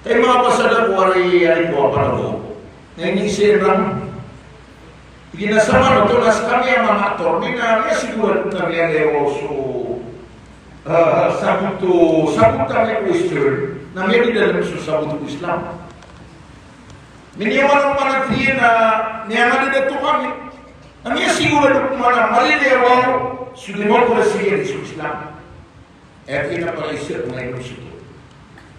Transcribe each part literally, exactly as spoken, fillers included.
Kay manga pasada ko ari, ari ko apa na bo. Na ini siran. Tig iyan a saman oto na skami a manga aktor, di na, di na sigurado na miyaliyawaw so, ah, sabot o, sabot a may question, na miyadidalm so sabot ko Islam. Miniyawan o panatiya na miyangadi dato kami. Na miyasigurado ko man a maliliyawaw so demokrasiya so Islam. Aya tig iyan a para isa ko na inom sito.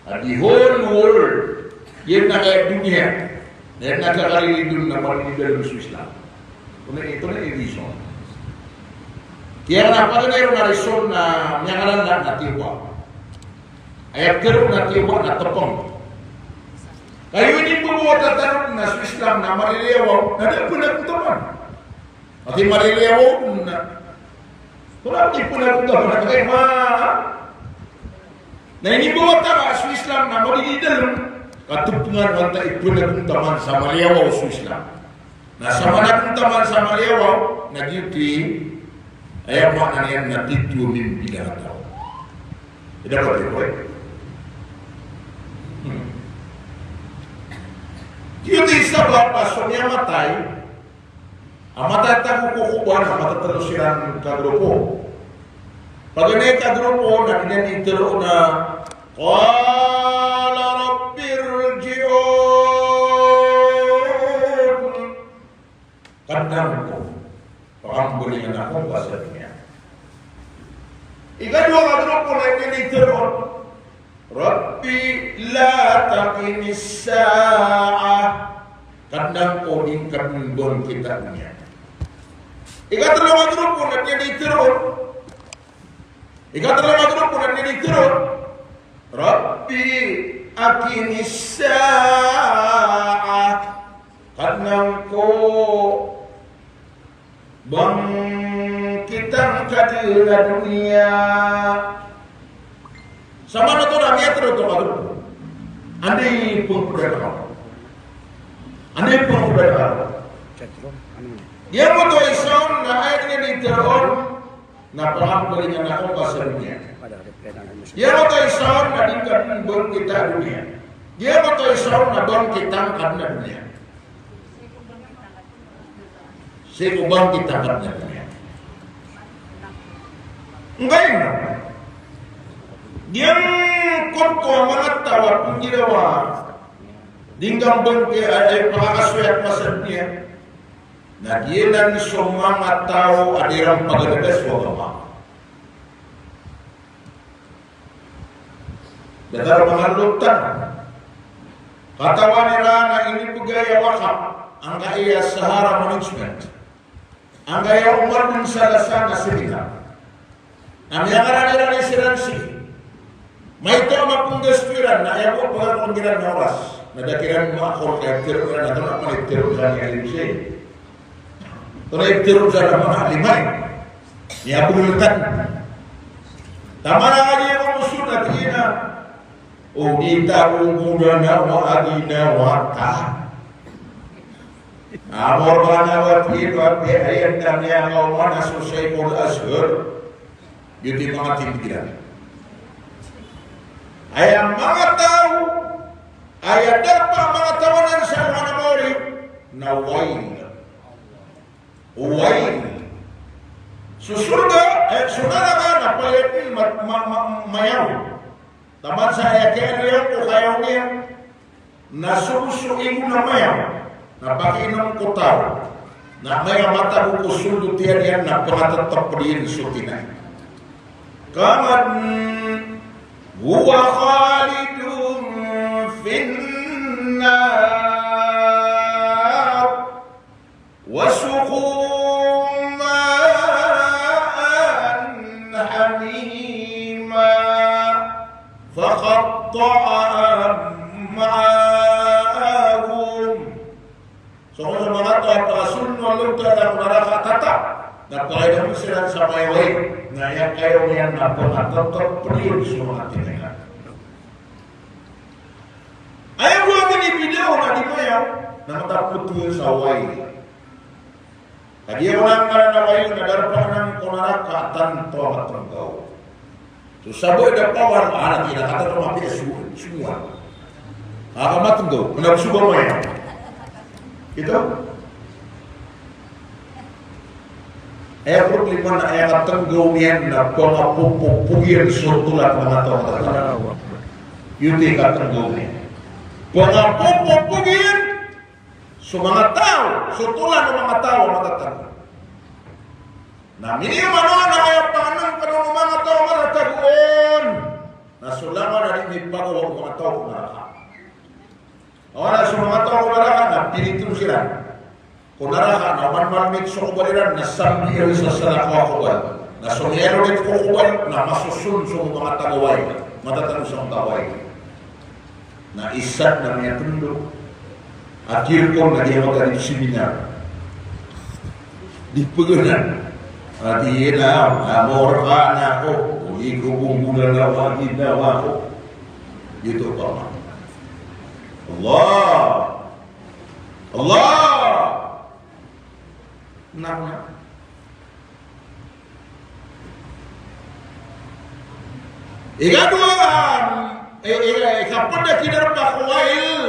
A the whole world, iyan na kaya doniya, iyan na kakalilid on na malilid on so Islam. Tonaa i, tonaa i reason. Kaya na paganay ron a reason na miyangalan na, na tiyoba. Aya tero na tiyoba na tepeng. Kagiya inimbawata tano na so Islam na maliliyawaw, na da pn a pentaman. Ati maliliyawaw na. Wala, di pn a pentaman. Kay ma. Na inimbawata ka so Islam na malilid on. Katopengan wata i pn a pentaman sa maliyawaw so Islam. Na sa managontaman sa maliyawaw, na giyoto i, aya maana niyan na titho a mimbida a taw. Ida ba di ko, eh? Hmm. Giyoto i sabap a so miyamatay, a matatago ko koban, a matatlo siran ka grupo. Paganay ka grupo, na di niyan itero na, qala rabbi rji'un. Kadnan ko, pakambalingan ako ka sa doniya. Ikadowa ka grupo na di niyan itero, rabbi la tuqimis sa'ah. Kadnan ko, di ngka dn bangkita doniya. Ikatlo ka grupo na di niyan itero, Ikatlo ka grupo na di niyan itero, rabbi aqimis sa'ah. Kadnan ko, bangkita ngka dn a doniya. Saman oto na miyatero oto ka grupo. Anda i pengkoda ka? Anda i pengkoda ka? Giyoto i isa on na aya di niyan itero on, na pakambalingan ako ka sa doniya. Giyoto i isa on na di ngka dn bangkita doniya. Giyoto i isa on na bangkita ngka dn a doniya. Sii ko bangkita ngka dn a doniya. Ngkaino? Giyangkoto a manga taw a pnggirawa, di ngka bangkita, ay, ay, pakakasoya ko sa doniya. Na giyanan so manga taw a di iran pagadada so agama. Datar a manga lotan. Katawan iran a inibgay a wakaf angkaya Sahara Management, angkaya Omar bin Salasa na seminar. Na miyangaran iran i siran sii. Maito a mapnggasto iran, na aya bo a pagakon kiran na oras. Na da kiran maakor ka iptero iran, na tonaa pn i iptero iran i alim sii. Tonaa i iptero iran a manga alim ai. Miyabgay tano. Taman a kagiya ko mosod a tig iyan a, o di ta ogodan a wa adi na wa ta. Amor ka na wa tig iyan a, aya dn a miyakaoma na so Shaykhul Azhar. Giyoto i manga tindig iran. Aya manga taw, aya darpa a manga taw anan sa alongan a mawri na wail. Wail. So sorga, eh, so naraka na palaya dn ma-, ma-, ma-, mayaw. Taman sa aya kiyayaw ko kayaw niyan, na so, so igo na mayaw, na pakiinom ko taw, na miyamatago ko sold o tiyan iyan na pngatatapd iyan so tinai. Kaman huwa khalidun fin nar. Wa suqu ma'an hamima, faqatta'a am'a'ahum. So kon so manga taw a pakasold o lonta ko naraka a tata, na pakaidam siran sa mayaw, na aya kayaw niyan na pngatatapd iyan so manga tinai. Aya bo a minibida on a di mayaw, na matapot on sa wail. Kagiya ko na ngaran a wail na darpa anan ko naraka a tanto a matnggaw. So sabot a power, a na tig iyan a katawan a mapiya so, so wail. Aka matnggaw, kna ba so ba maya. Ito. Aya problema na aya katnggaw niyan na pangapopopog iyan so tolan o manga taw a matatngg. Giyoto i katnggaw niyan. Pangapopopog iyan so manga taw, so tolan o manga taw a matatngg. Na miniyoman on na aya pangnngkn o manga taw a matatngg on na so langon a di mipagawa o manga taw ko naraka. Oway, na so manga taw ko naraka na piliton siran ko naraka, na oman malmit so kobal iran na sambi iran sa salakaw a kobal. Na so miyailolid ko kobal na masoson so manga tagaway, matatngg sa tagaway. Na isa na miyatndo a tirkon na di a maganib seminar. Di pgnan. A di na, a, morka na ko, uli ko bunggulan na wagi na wako. Giyoto pman. Allah. Allah. Na, na. Ikadowa, e, e, ikapd a kidarpa ko wail.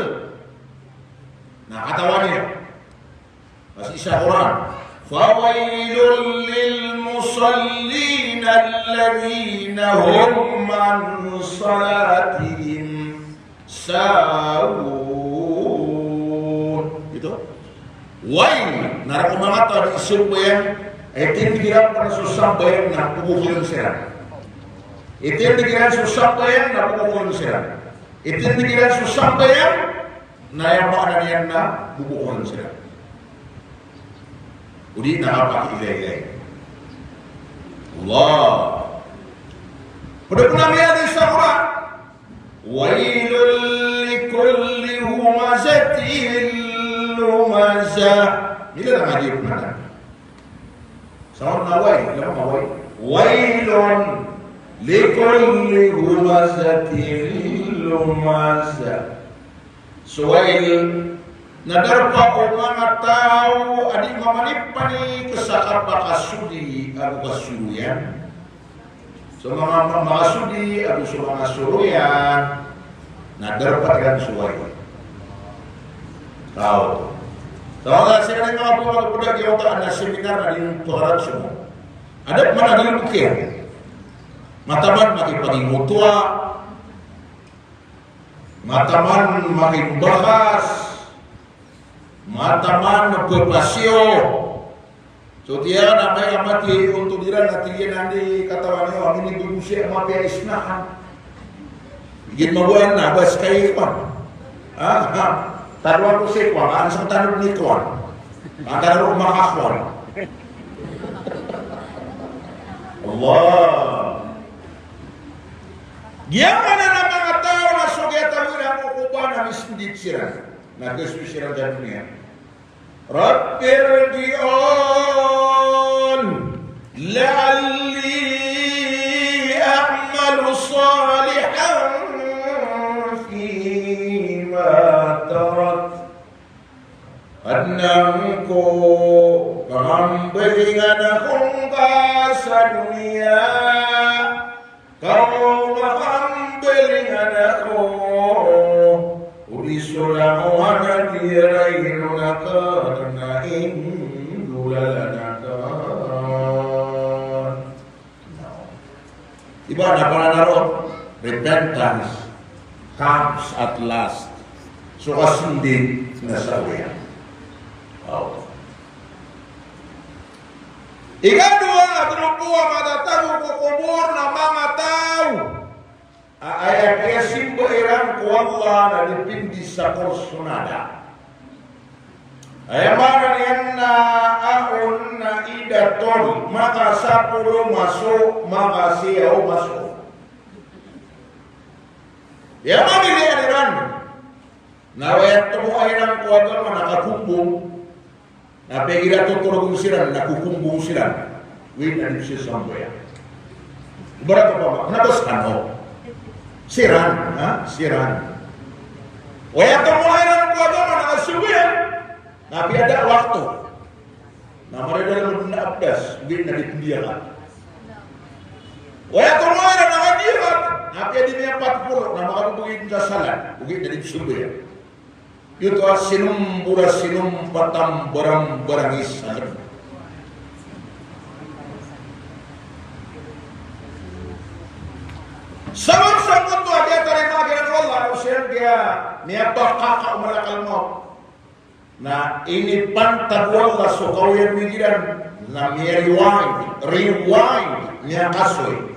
Na katawan iyo. Basa sa Qur'an. Fawailul lil musallin alladhina hum an salatihim sahun. Giyoto. Wail, na rk o manga taw a di sambayang, e, tindg iran pn so sambayang na pgogoyan siran. E, tindg iran so sambayang na pgogoyan siran. E, tindg iran so sambayang, na aya maana niyan na pgogoyan siran. O di na kapakiilay-ilay. Allah. Pd pn a miyaaloy sa Qur'an. Wailul likulli humazatin lumazah. Mila na ngadi pn a. Sa on na wail, ino na wail? Wailun likulli humazatin lumazah. So wail na darpa o manga taw a di mamanipanik sa kapakasodi ago kasoroyan. So manga, ma-, makasodi ago so manga soroyan na darpa iran so wail. Taw. Taw na sii na manga pd a giyangkoto a seminar na di pakarat so. Adn man a di pkir. Mataman makipagingkoto a Mataman makimbakas, mataman pphasiyo. So tiyan a maya mati onto diran a tiyan andi katawan iyo a minigogosi a mapiya isnahan. Gin magoyan na bas kay kwan. Ha, ha. Tadwa ko si kwan, an sa tanod ni kwan. An tadwa ko makakwan. Allah. Giyangkanan a manga taw na so giyangkanan a kokoba na misndit siran. Na kasoy siran sa doniya. Rabbi irji'un la'alli a'malu salihan fima tarak. Adn a ngko, pakambalingan ako ngka sa doniya. Kaw pakambalingan ako, odi so langowan a di aya ron akn a inggolalan akn. Iba na pananaron, repentance comes at last. So kasndit na sa oya. Wow. Ikadowa a grupo a matatago ko kobor na manga taw a aya kiyasimba iran ko Allah na dipindi sa korsonada. Aya maana niyan na aon na idaton, maka sapolo maso, maka siyaw maso. Aya mamilian iran na aya tomo iran ko agama na kakombong. Na pgira totorog siran, na kokombong siran. Wi na di sisambayang. Ibarat opama, kna ba skano? Siran, ha? Siran. Aya tomo iran ko agama na kasogoyan. Na piyada wakto. Na marada na abdas, wi na di pndiyakan. Aya tomo iran na Apiya di miyapatpolo na makabibigay dn sa salat, ogaid na di pzambayang. Giyoto a sinombo ra sinompat a mbarangbarang i salat. Sabap sangkoto a di a tarima kiran o Allah, o siran kiya miyapakaka o malakal mawt. Na inipantag o Allah so kaoyagoyag iran, na miya-rewind, rewind, miyakasoy.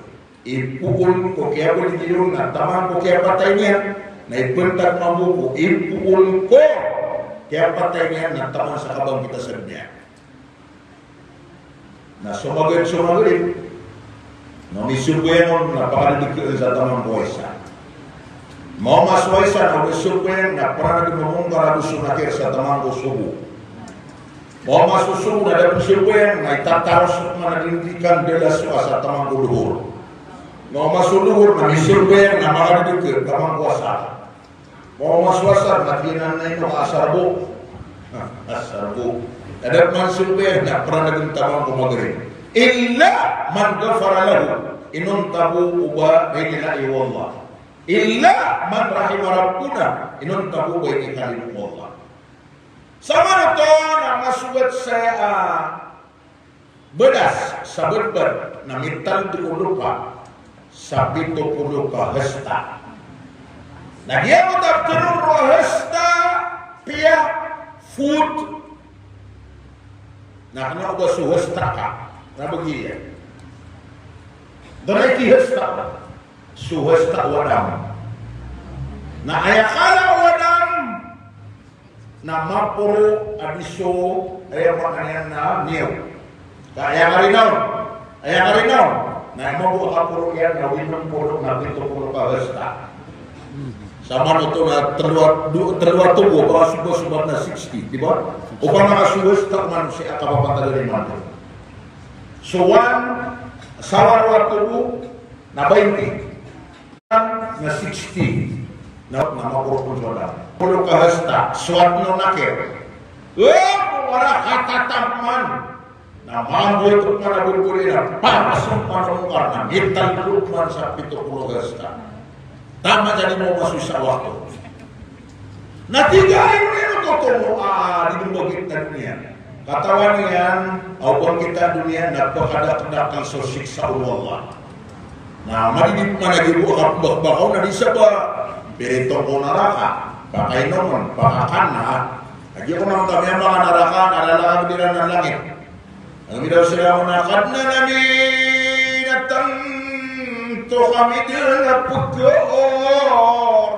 Ipoon ko kiyabaloy iyan na taman ko kiyapatay niyan, na ipantag mambo ko ipoon ko kiyapatay niyan na taman sa kabangkit a sa doniya. Na so Maghrib, so Maghrib, na misambayang on na pakadadkn sa taman ko Isa. Maoma so Isa na oba sambayang na pranag mambo ko Mungkar ago so Nakir sa taman ko Subuh. Maoma so Subuh na da pn sambayang na itataros man a di kandala so Asar sa taman ko Duhur. Maoma so Duhur na misambayang na makadadkn taman ko Asar. Maoma so Asar na tiyanan na ino Asar bo. Asar bo. Da pman sambayang na pranag taman ko Maghrib. Illa man ghafara lahu. Inonta bo o ba rinilai o Allah. Illa man rahima Rabbuna. Inonta bo o ba inikalimo o Allah. Samanoto na masogat sa, ah, badas sa badbad na mitald ko lopa sa pito polo ka hasta. Na giyangkoto a ptharoon roo a hasta, piya, foot. Na kna o ba so hasta ka. Na ba giya. Da aya kihasta. So hasta o Adam. Na aya kala o Adam na maporo a di so, aya maana niyan na niyaw. Ka aya karinaw, aya karinaw, na aya mambo a kaporo iyan na win polo na pito polo ka hasta. Samanoto na telo a, do-, telo a tobo, ba sobat-sobat na sixty, di ba? Opama ka so hasta o manosiya a kapapantagan imanto. So one, sawa a tobo na twenty. Na sixty. Na, na maporo polo ka hasta. Polo ka hasta, so one o Nakir. Eh, wala katatamman. Na mambo ito man a bolbol iyan, papasok man o Mungkar, na mitald man sa pito polo ka hasta. Taman sa di maoma so isa a wakto. Na tig iyan, ino, ino, totoo, ah, di dn ba giyoto niyan. Katawan iyan a o bangkit a doniya na pakadakdakl so siksa o Allah. Na madidi pman a giya bo a kapmbakbakaw na di sa ba piritong ko naraka, pakainomen, pakakan na. A giya ko na manga naraka na lalakad iran a langit. Ino, midaw siran a, kadnan ami, na tanto kami dn a pgor.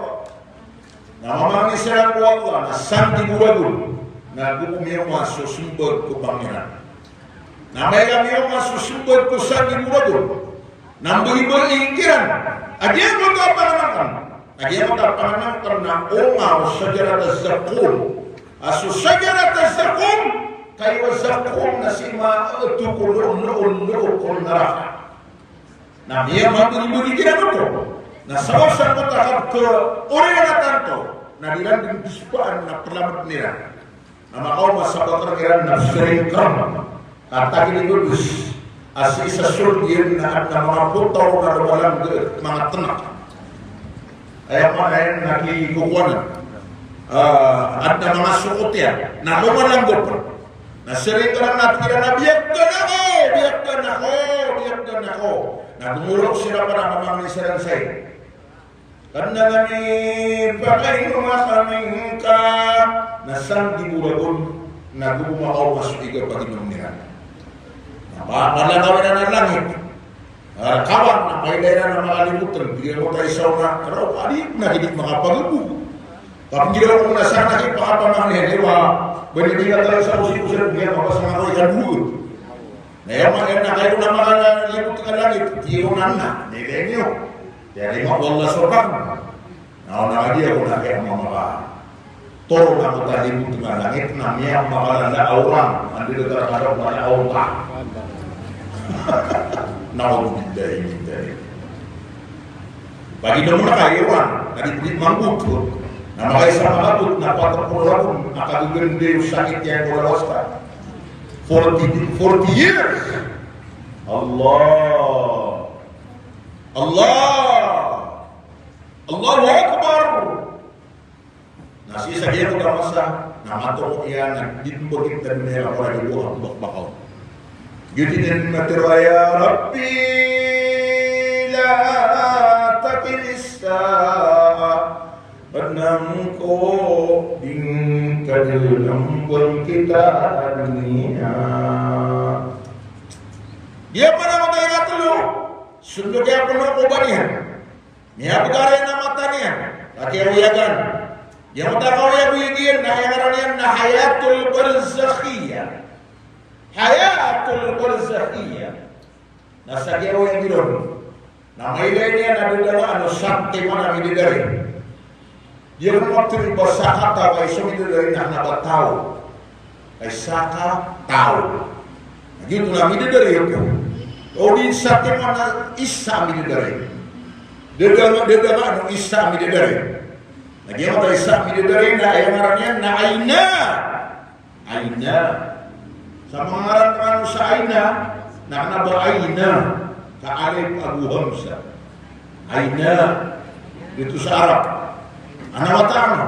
Na mamangni siran ko Allah na sanggibo ragon, na go bo miyaoma so smbag ko pangeran. Na amay ka miyaoma so smbag ko sanggibo ragon, na mbagibagi kiran a giyangkoto a pangnngkn, a giyangkoto a pangnngkn na onga o shajarat az-zaqqum. A so shajarat az-zaqqum, kayo a zaqqum na sii maito ko loob, loob, loob ko naraka. Na miyamagibagi kiran oto. Na sabap sangkoto a kapkhaori iran a tanto, na di iran dn dosaan na plamdn iran. Na makaoma sa bakr iran na pzarngkr a tagid i dos a sii sa sold iyan na adn a manga potaw na lomalanggr, manga tnk. Aya maana niyan na kikokowan. Ah, adn a manga sokot iyan na lomalanggr. Na sii kiran na tig iran a biyagdan ako, biyagdan ako, biyagdan ako. Na gomorok siran pn a mamangni siran sa ig. Kadnan ami, pakainoma kami ngka. Na sanggibo ragon, na go bo makaoma so ig a paginom iran. Na pa-, palangaw iran a langit. Ah, kawan, na kailay iran a makalibotng, di iran ko ta isa o na, raw, adi, na di makapagabog. Kapnggiraw ko na sa anak iyan, pakapamangni iyan, di ba? Ba di ka tayo sa usi-usi, di ka mapasang ako ikadowa. Na aya maana niyan na kayo na makalibotng a langit, di ko na na, di kayo niyo. Kaya di ma-, wallah, sobrang. Na, na, di ako na kaya mamaka-, toro na ko ta libotng a langit na miyamakalala a orang, anda da ka rkada mala a orang. Na'udhubillahi min dhalik. Paginom na ka iwan, na di, di manggoto. Na makaisa mangabot na pat polo ragon, na kagaganda o sakit iyan ko lawas ka. Forty, forty years. Allah. Allah! Allahu Akbar! Na sii sa giyangkoto a masa, na matomo iyan a di mbagit a doniya a para di bo a bakbakaw. Giyoto i niyan matharo a, "Ya Rabbi, la tuqimis sa'ah." Panangko di ngka dn mbangkita a doniya. Di a panangko a tlo. Sundok iyan ko ba niyan. Miyabgay iyan a mata niyan, ka kiyaoyagan. Giyangkoto a kaoyag o ig iyan na aya ngaran iyan na hayatul barzakhiyah. Hayatul barzakhiyah. Na sa kiyaoyag iyan, na mailay niyan a da dn a ano, satiman a midadari. Di ako matharo i ba sakataw, ka isa midadari na kna ba taw. Ka isa ka taw. Na giyoto na midadari oto. O di satiman a isa a midadari. Da dn a, da dn a ano, isa a midadari. Na giyangkoto a isa a midadari na aya ngaran iyan na ayna. Ayna. Sa manga ngaran kano sa ayna, na kna ba ayna, ka alif ago hamzah. Ayna. Giyoto sa Arab. Ana wata ano.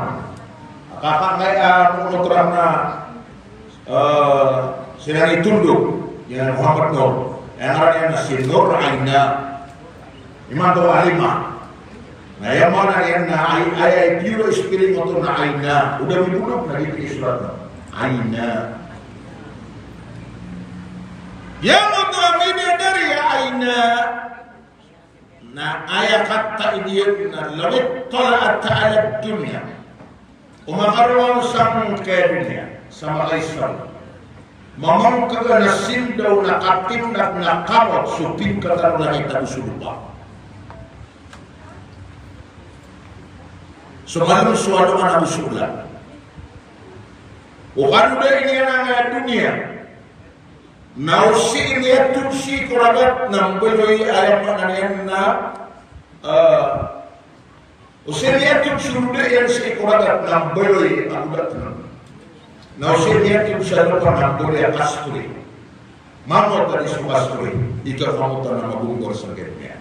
Kaka ngay a, ah, mokno tran na, eh, siran i tondog, iyan Muhammad Nur. Aya ngaran iyan na si Nur Ayna. Imanto a lima. Na aya maana niyan na ay, ay, ay, pure spelling oto na ayna. O da mibodog na di pn isorat na. Ayna. Giyangkoto a midadari a ayna. Na aya kataid iyan na law ittala'ta 'alad dunya. O makaroon sangkaya doniya, sa makaisaw. Mamangkaga na sindaw na katimnak na kamot so pingkatan o langit ago so lopa. So malom so alongan ago so olan. O kano da ini a doniya. Na o sii miyatod sii ko ragat na mbaloy, aya maana niyan na, ah, o sii miyatod so roda iyan sii ko ragat na mbaloy a godat na. Na o sii miyatod sa lopa na mbaloy a kastoy. Mamot a di so kastoy, ika mamot a na magonggor sa giyangkaya.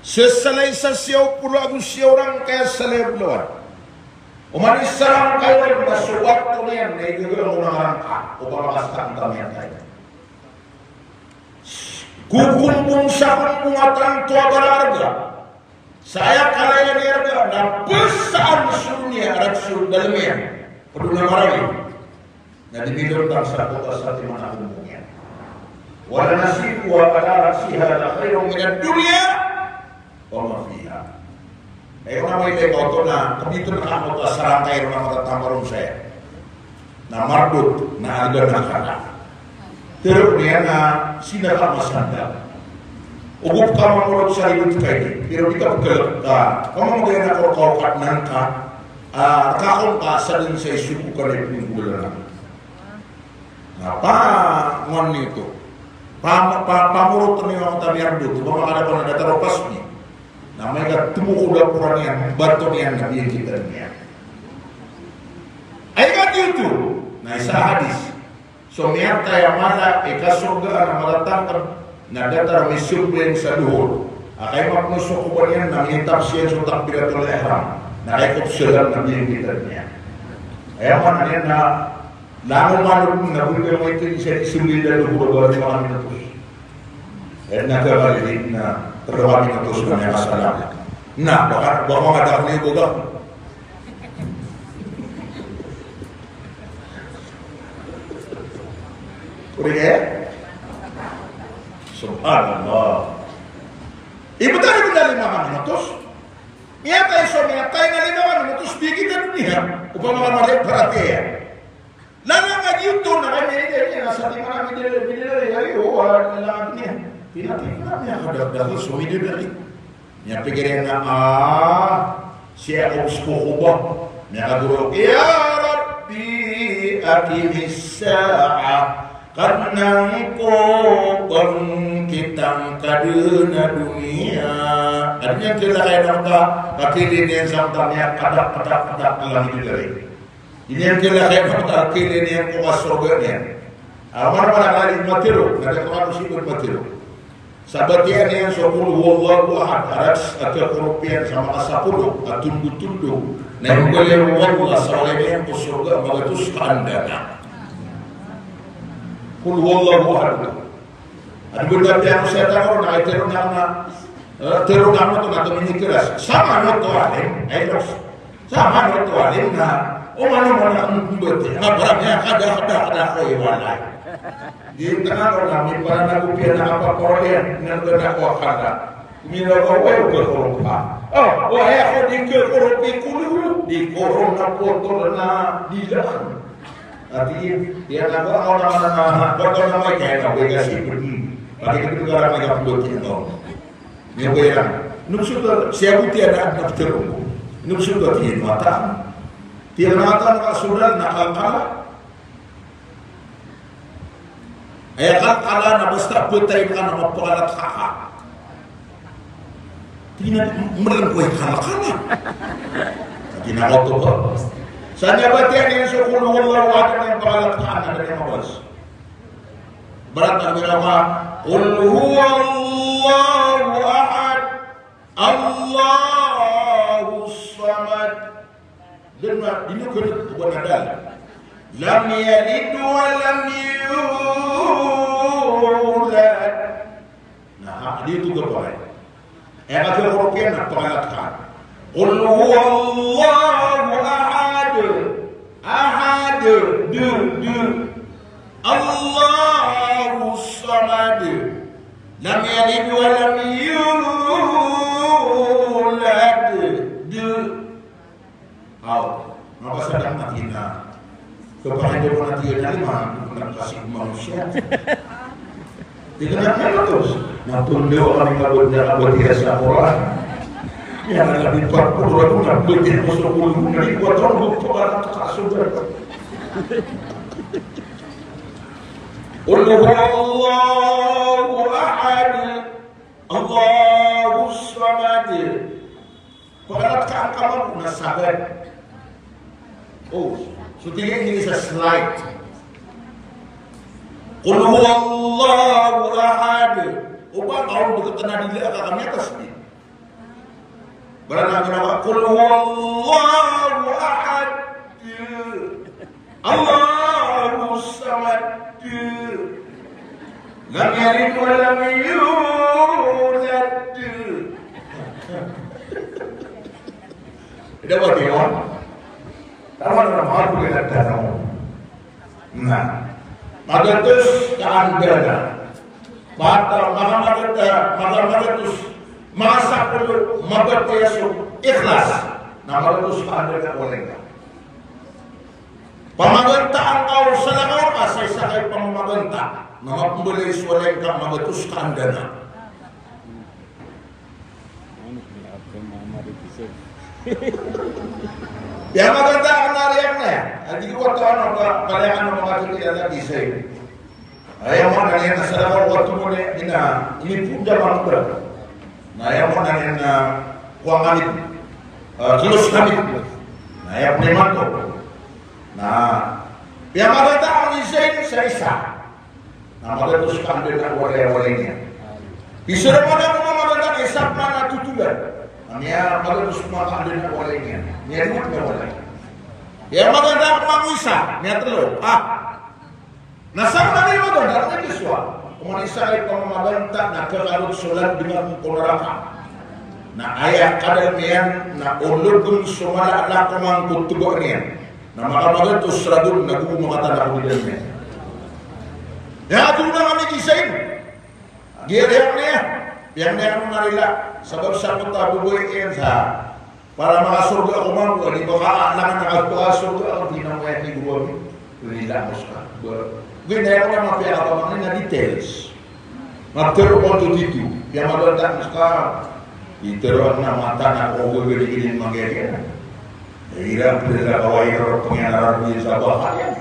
Sesalay sa siyaw polo ago siyaw rangkaya salay a bolawan. Oman i sarangkay on na so wakto niyan na igagaw on a rangka, opama ka sa tanto a miyatay. Kokombong sa kombong a tanto a bala a arga. Sa aya kalayan i arga na pesaan so doniya a rk so dalem iyan. Pd on a marawi. Na di milotang sa koto a satiman a kombong iyan. Walanas'ibuha 'ala ra'siha lakhayrun minad dunya wa ma fiha. Aya maana niyan na aya koto na kambitn ka koto a sarangkay ron a matatamar on saya. Na mardot na algan a kala. Tero niyan na sii na ka masanda. Ogo ka mamorot sa ribot ka ini. Pero di ka pkhalk ka. Ka mamagay na ko rka o Kadnan ka. Ah, rka kon ka sa dn sa isogo ka na ipnggolalan. Na pa, ngoan nito. Pa, pa, pamorot niyo a miyardot, opama ka da pn a datar o pasni. Na amay ka tomoko da poran iyan, bato niyan na biyangkita niyan. Aya ka giyoto, na isa a hadis. So miyatay a mala i kasorgaan a matatangkd, na datar a misombay sa dohor. A kay mapno so koba niyan na miyatapsi iyan so takbiratul ihram. Na kay kopsalam na biyangkita niyan. Aya maana niyan na langon man na buri ka maito isa di suli da luhur ba lima ka minutos. Ed na ka bali na telo ka minutos na miyakasalam. Na, baka, baka nga da ko niyo boga. Kuri kaya? Subhanallah. Iba tano ba lima ka minutos? Miyatay so miyatay na lima ka minutos, biyangkita doniya. Opama ka mala i paratiyaya. Lana nga giyoto na kami ini, ini na satiman a midadari, midadari, ay, o, ah, lana nga doniya. Pinatay na niyan, kadakdakl so midadari. Miyapikir iyan na, ah, sii ako so kokoba. Miyakagoro, "Ya Rabbi, aqimis sa'ah." Kadnan ko, bangkita ngka dn a doniya. Adn iyan kila kaya na mata, kakili niyan sa mata, miyakadak, kadak, kadak, kadak, midadari. Di niyan kila kaya mata, kili niyan ko kasorga niyan. Ah, mana-mana kali matero, na da ko ano sii ko matero. Sa batiya niyan so Qul huwallahu ahad, a rakhs a kakoropiyan sa makasapolo a tondotondog, na imbaloy o Allah sa walay niyan ko sorga a magatos ka anda na. Qul huwallahu ahad. Anda ba na piyanosiyat ako na, ay tero na, eh, tero na oto na tominikras. Sa manoto alim, ay los. Sa manoto alim na, o mano mano ang kumbete. Nga parang ya kada, kada, kada ko iwalay. Di tanga ko na, mi para na ko piya na kapakorolian, na kada ko akada. Mira ko, wa ko koropa. Oh, wa ya ko di ko koropi kulu, di korona potol na di lang. Ati, ya na ko, ako na, na, na, na, ko na may kaya na, wa kasi pwede. Pati ko di ko karang may kapulot yun, no? Niyo ko iran. Nung suda, siya ko tiyan na, na ptero ko. Nung suda, tiyan mata. Tiyan mata, na suda, na kakala. Aya kalkala na basta btay ka na mapakalat ka ka. Tig iyan a, mrn ko aya kalkala. Tig iyan a, oto ba? Sa niyan batiya niyan so Qul huwallahu ahad na pakalat ka na, na niyan mabasa. Ibarat na mira ka, Qul huwallahu ahad, Allahus samad. Dn na, di niyo kna, di niyo kna dn. Lam yalid wa lam yulad. Na, ha, di oto gapakay. Aya kakoropiyan na pakalat ka. Qul huwallahu ahad. Ahad. D, d. Allahus samad. Lam yalid wa lam yulad. D. Aw, mabasa da na tig iyan a, kapakay da ko na tig iyan a lima, na kasi manusiya. Tig iyan a, na oto, na tondo kami kabod na kabod iyan sa Qur'an. Iyan na labi pa ko, na kabod iyan ko sa Qur'an, na di ko ato, ko pa ka na kaso da. Qul huwallahu ahad, Allahus samad. Pakalat ka angka mambo na sagat. O, so tig iyan a ini sa slide. Qul huwallahu ahad. O ba, kaon dkt na dila ka kami atas ni. Barang na ginawa, Qul huwallahu ahad. Allahus samad. Lam yalid wa lam yulad. Ida ba tiyo? Tama na, makakulit na tanaw. Na, magatos ka anda na. Mata, manga magata, manga magatos, manga sapolo, mabatiya so ikhlas. Na magatos ka anda na walay ka. Pamagantaan ka o salakaw ka sa isa ka ipamamaganta. Na mapmbalay so walay ka, magatos ka anda na. Aya maganda a riyak na aya. Adi ko oto ano, ka, kalayakan o manga totol a na bisay. Aya maana niyan na salakaw o oto mo na ina, inipunda mangkura. Na aya maana niyan na kuwang kami. Ah, close kami. Na aya pn imanto. Na aya maganda a bisay sa isa. Na magatos ka anda na walay, walay niyan. Isa na pman a mamamaganta isa pman a totolan. Na miyamagatos pman ka anda na walay niyan. Miyaliwat na walay. Aya maganda a pman isa, miyatlo. Ah. Na sa pman a miyamaganda a miyatlo. Oman isa ka ipamamaganta na kakalot so landngan ko naraka. Na aya kadal iyan na ologn so mala a lakoman ko tba iyan. Na makamagatos ragon na go makatana ko bidan iyan. Aya tlo na kami kisay. Giya, giya niyan. Giya niyan a marila. Sabap sa ko ta boboy iyan sa para makasorga ako mambo, di ba ka, langan na kasorga ako, di na mo iyan ni guru ami. Rila mo ska. Ba, ginawa ko na mapiya ka pamangni na details. Maptero ko oto tito. Piyamaganta mo ska. Itero na mata na ko gagari gini mangyari na. Ira pila ka wai ro pangyanar di sa bahay.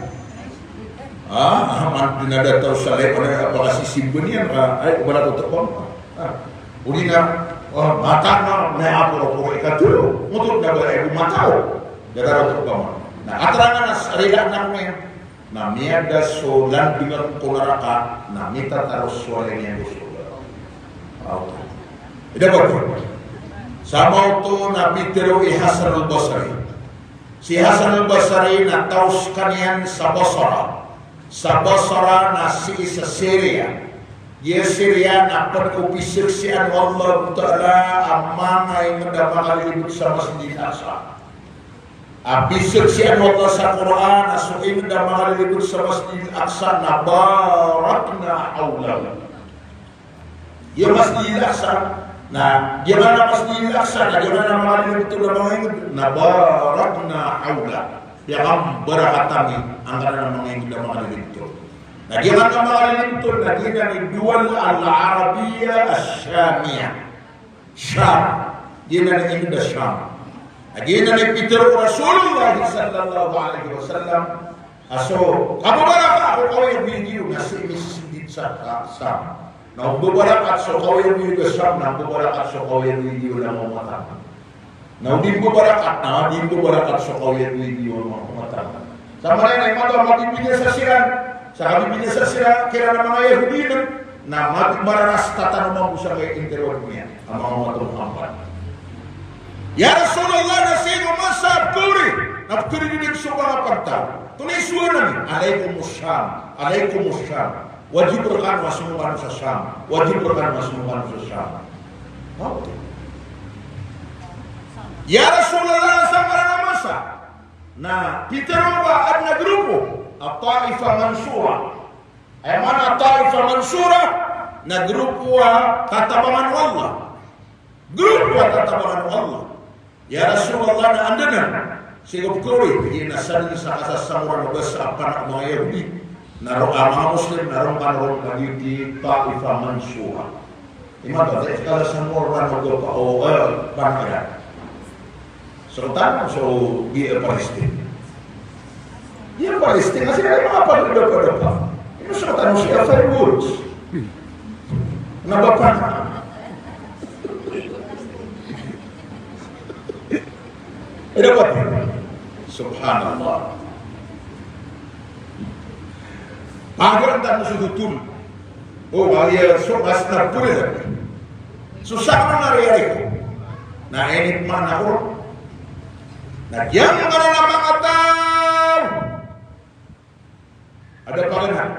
Ah, man pinadataw sa lay pada apakasisimbn iyan ka, ay, ko bala ko tepang. Ah, uli na, oh, mata na, na apo ko ikatlo. Mutot na ba ay mata o. Daga ro tepang. Na aterangan na sa rila na ko iyan. Na miyada so landngan ko naraka, na mitataros so walay niyan ko sorga. Ida ba ko? Sa maoto na pitharo i Hasan al-Basri. Si Hasan al-Basri na taw skaniyan sa Basra. Sa Basra na sii sa Syria. Giya Syria na pd ko pizaksian o Allahu Ta'ala a manga ingd a makalilibot sa Masjid al-Aqsa. A pizaksian o Allah sa Qur'an a so ingd a makalilibot sa Masjid al-Aqsa na barakna hawlahu. Giya Masjid al-Aqsa, na giya Masjid al-Aqsa, na giya makalilibot on a manga ingd, na barakna hawlahu. Piyakambarakat ami angkanan a manga ingd a makalilibot on. Na giya makalilibot on, na giyanan i Duwal al-Arabiyyah ash-Shamiyah. Sham. Giyanan i ingd a Sham. Na giyanan i pitharo o Rasulullah sallallahu alaihi wasallam a so kababaraka o kaoyagoyag iyo na sii misisindit sa, sa Sham. Na o babarakat so kaoyagoyag a Sham, na babarakat so kaoyagoyag iyo a manga mata. Na o di babarakat, na di babarakat so kaoyagoyag iyo a manga mata. Sa marayna i mato a mabibinasa siran, sa kabibinasa siran kiran a manga Yahudi na, na mati mararasta tano mambo sangkai intiro a doniya a manga mato a Muhammad. Ya Rasulullah, na sii ko masa a pkhaori, na pkhaori dn so manga pagtaw. Tonaa i sowa ami? Alaykumus Sham, alaykumus Sham. Wajib rkano a somowa kano sa Sham. Wajib rkano a somowa kano sa Sham. Taw. Ya Rasulullah, sa marayna a masa. Na pitharo a adn a grupo a Ta'ifa Mansura. Aya maana a Ta'ifa Mansura na grupo a tatabangan o Allah. Grupo a tatabangan o Allah. Ya Rasulullah, na anda nan? Sii ko pkhaori, tig iyan a sadn sa kasasamoran o basa a panak o manga Yahudi. Na roo a manga Muslim, na roo kano ron a giyoto i Ta'ifa Mansura. Imanto, tig iyan a kasasamoran o basa o, eh, panak iran. Sokotan so giya Palestine. Giya Palestine, na sii ko manga pagdapa-dapa. Ino sokotan so giya fireworks. Na ba panak. Ida ba? Subhanallah. Pagaran tano so dotol. O, aya so mas na pure. So sakn na riyari ko. Na inipman ako. Na giyangkanan a manga taw a da paganad.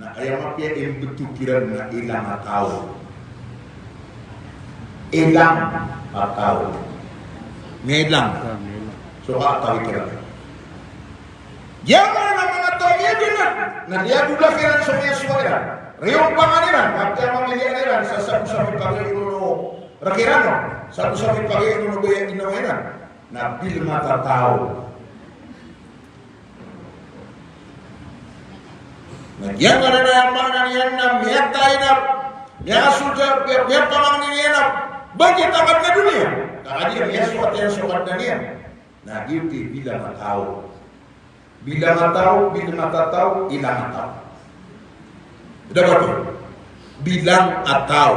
Na aya mapiya i mbtowan kiran na ilang a taw. Ilang a taw. Miyalang. So ka a taw kiran. Giyangkanan a manga taw a miyaganad. Na liyagola kiran so miyasowa iran. Riyopangan iran, kagiya mamiliya iran sa sabo sa mipagay o rk iran, o sabo sa mipagay o baya inawa iran. Na bilng a tataw. Na giyangkanan a maana niyan na miyatay na, miyasowa, miya-, miyapamangni niyan a ba giya tangkad na doniya. Ka kagiya miyasowa iyan so Kadnan iyan. Na giyoto i bilng a taw. Bilng a taw, bilng a tataw, ilang a taw. Ida ba oto? Bilng a taw.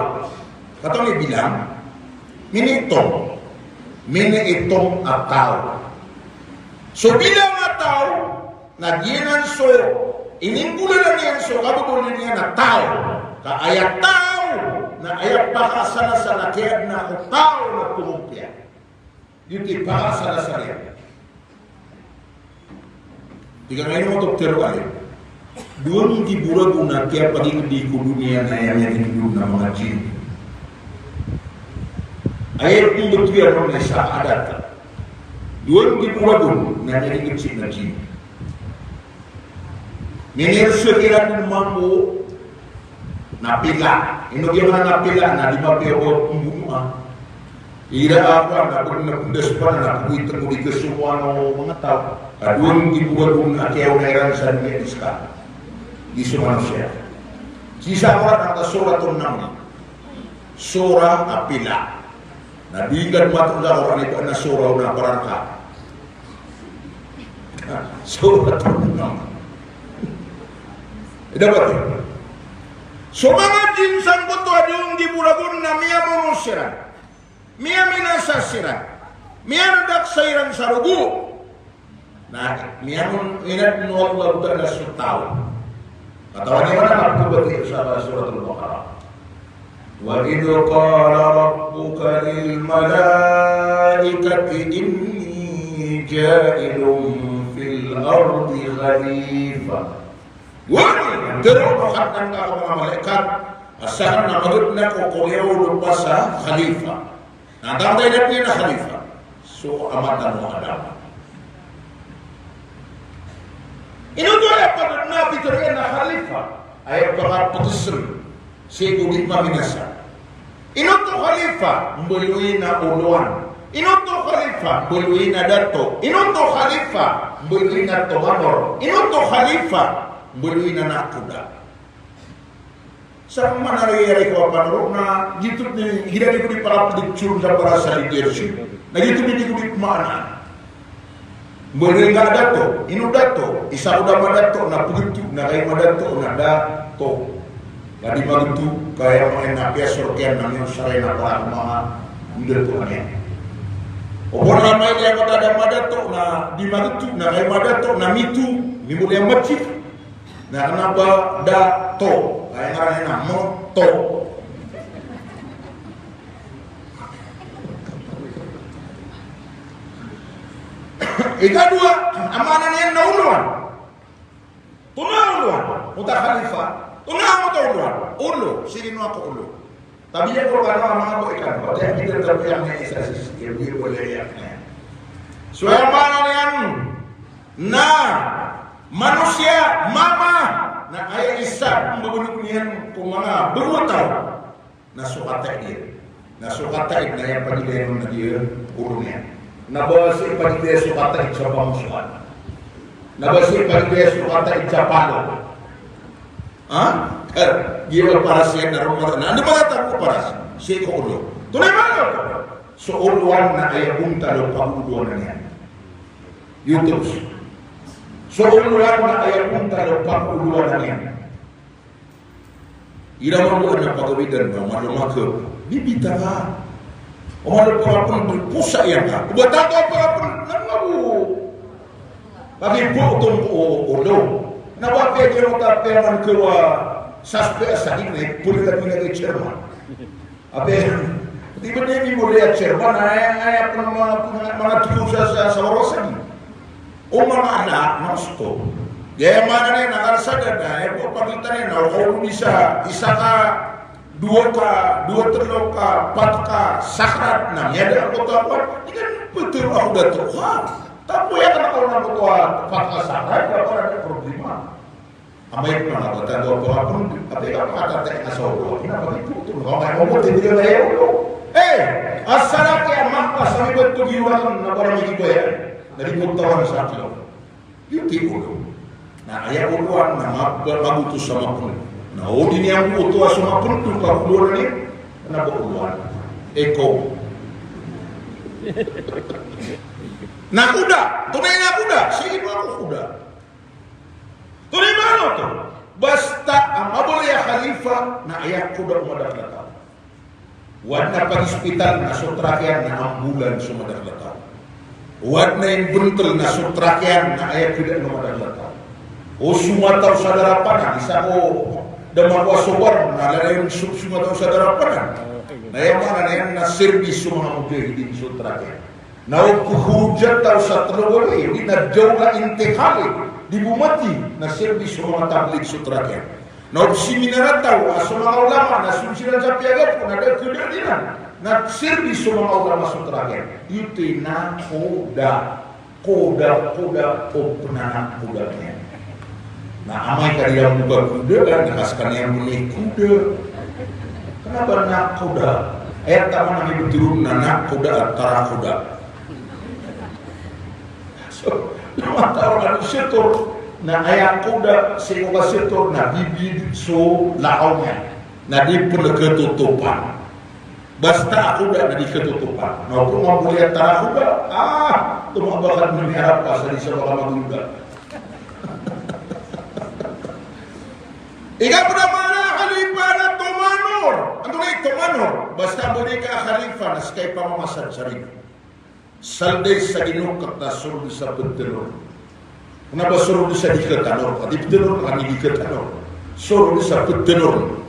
Katawan iyo bilng? Miniitong. Miniitong a taw. So bilng a taw, na giyanan so ininggolalan iyan so kababaloy niyan a taw. Ka aya taw na aya pakasalasala kiyaadna ko taw na pmompiya. Giyoto i pakasalasala iyan. Tig iyan a ino oto pitharo a, dowa nggibo ragon a kiyapagingd ko doniya na aya miyagingd on na manga jinn. Aya pmbtowan on na isa a adat. Dowa nggibo ragon na miyagingd sii na jinn. Minirsa kiran mambo na pila. Ino giya maana na pila? Na di mapiya o pmbonoa. Ira a kowan na pd na pndas pn na pgoytn o di kasomowa o manga taw. Ka dowa nggibo ragon a kiyaona iran sa doniya di ska. Di so manosiya. Sii sa Qur'an a Suratun Naml. Sura a pila. Na di ngka dn mato sa Qur'an i ba na sura o na pararka. Sura o na. Ida ba oto? So manga jinn sangkoto a dowa nggibo ragon na miyamono siran. Miyaminasa siran. Miyanadaksa iran sa rogo. Na, miyamono, inadn o Allahu Ta'ala so taw. Katawan iyo man a mapkabatiya sa Suratul Baqarah. Wa idh qala rabbuka lil malaikati inni ja'ilun fil ardi khalifah. Wani, tero o Kadnan ka ko manga malaikat, a sakn na magedna ko ko liyawaw o lopa sa khalifa. Na antaa i lagid iyan a khalifa? So ama tano a Adam. Ino oto aya pagedna a pitero iyan a khalifa? Aya pakapegesn sii ko di maminasa. Ino oto khalifa? Mbaloy na olowan. Ino oto khalifa? Mbaloy na dato. Ino oto khalifa? Mbaloy na tomanor. Ino oto khalifa? Mbaloy na nakoda. Sa manariyari ko a panoro na giyoto i, igira di ko di pakapedeg sa para sa leadership. Na giyoto i di ko di pemaana. Mbaloy nga dato, ino dato, isa ko da madato na pegeto, na kay madato na dato. Ka di mageto, kaya mangena piya sorkiyan na miyosaray na para ko manga mdato niyan. O bo na amay kaya ko da madato na di mageto, na kay madato na mito, mimbaloy a masjid. Na kena ba dato, kaya ngaran iyan na moto. Ikadowa, a maana niyan na olowan. Tonaa olowan? Oto a khalifa. Tonaa oto a olowan? Olo, sii ko olo. Tabiya ko kano a manga bo ikan, pati a bidar tabiya na isa sii, iyan bo iyan. So aya maana niyan na manosiya, mama, na aya isa a mbabaloy niyan ko manga bago a taw. Na so kataid iyan. Na so kataid na aya pagilay on na giya olo niyan. Na ba sii pagilay so kataid sa pamosoan. Na ba sii pagilay so kataid sa palo. Ha? Giya paras iyan na roo mata. Na anda ba tatago paras? Sii ko olo. Tonaa i maana oto? So olowan na aya bontal o pagolowan iyan. Giyoto. So olowan na aya bontal o pagolowan iyan. Igira mambo adn a pagawidan ka, malo maka bibita ka. O malo pagapn, posa iyan ka. O ba tato a pagapn, na nga bo. Pagi po oto o, o, olo. Na ba apiya giya oto a piya man ka wa saspe a sagin na ipolila bina kay chairman. Apiya, di ba di mimoli a chairman, aya, aya pn ma-, ma-, manga tgo sa, sa, sa waro a sagin. O manga ana, na osto. Di aya maana niyan na karasada na, aya bo pagita niyan na, o kaolog isa, isa ka, dowa ka, dowa tlo ka, pat ka, sakarat na, miyada ako ta ako, di kan ptero ako dato. Ha? Tapo aya ka na kaolog ako ta pat ka sakarat, di ako na problema. Amay ko na ba tago a pagapn, apiya ka pakatatay na sa olo, ina ba di photo, na kamay mo, photo, di na aya olo. Eh, asal a kiyamapa sa mibat to giyoto na para migibayaan. Na di mo tawan sa tlo. Giyoto i olo. Na aya olowan na ma-, magoto sa mapn. Na o di niyan goto a so mapn to, pagolowan iyan, na ba olowan. Eko. Nakoda, tonaa i nakoda, sii ko ako koda. Tonaa i maana oto? Basta a mabaloy a khalifa na aya koda o madakl a taw. O adn a pag-ispital na so trak iyan na ambulans o madakl a taw. O adn a imbntl na so trak iyan na aya koda o madakl a taw. O somataw sa darapanan, isa ko da makowa so bar, na lalayon so somataw sa darapanan. Na aya maana niyan na serbis o manga mujahidin so trak iyan. Na o pkhuruj a taw sa tlo gawii, odi na jawla intikhali, di bo mati, na serbis o manga tablig so trak iyan. Na o psiminar a taw a so manga ulama, na so siran sa piyagapo, na da kdadinan, na serbis o manga ulama so trak iyan. Giyoto i nakoda, koda, koda, o pnanakoda niyan. Na amay ka di iran makakoda, na ka skaniyan mnikoda. Kna ba nakoda? Aya taman a mibtero na nakoda a tarakoda. So, na mataw a setor, na aya koda sii ko kasetor na bibid so lakaw niyan. Na di pn katotopan. Basta a koda na di katotopan. Na o pn mamboli a tarakoda, ah, tomo a ba ka dn miarap sa di sa ba ka magoda. Ika pn a maana a khalifa na tomanor. Antonaa i tomanor? Basta a bo di ka khalifa na ska i pamamasad sa riga. Salday sa ginokat na sorod sa pdtanor. Kna ba sorod sa di katanor, ka di pdtanor, ka di katanor. Sorod sa pdtanor.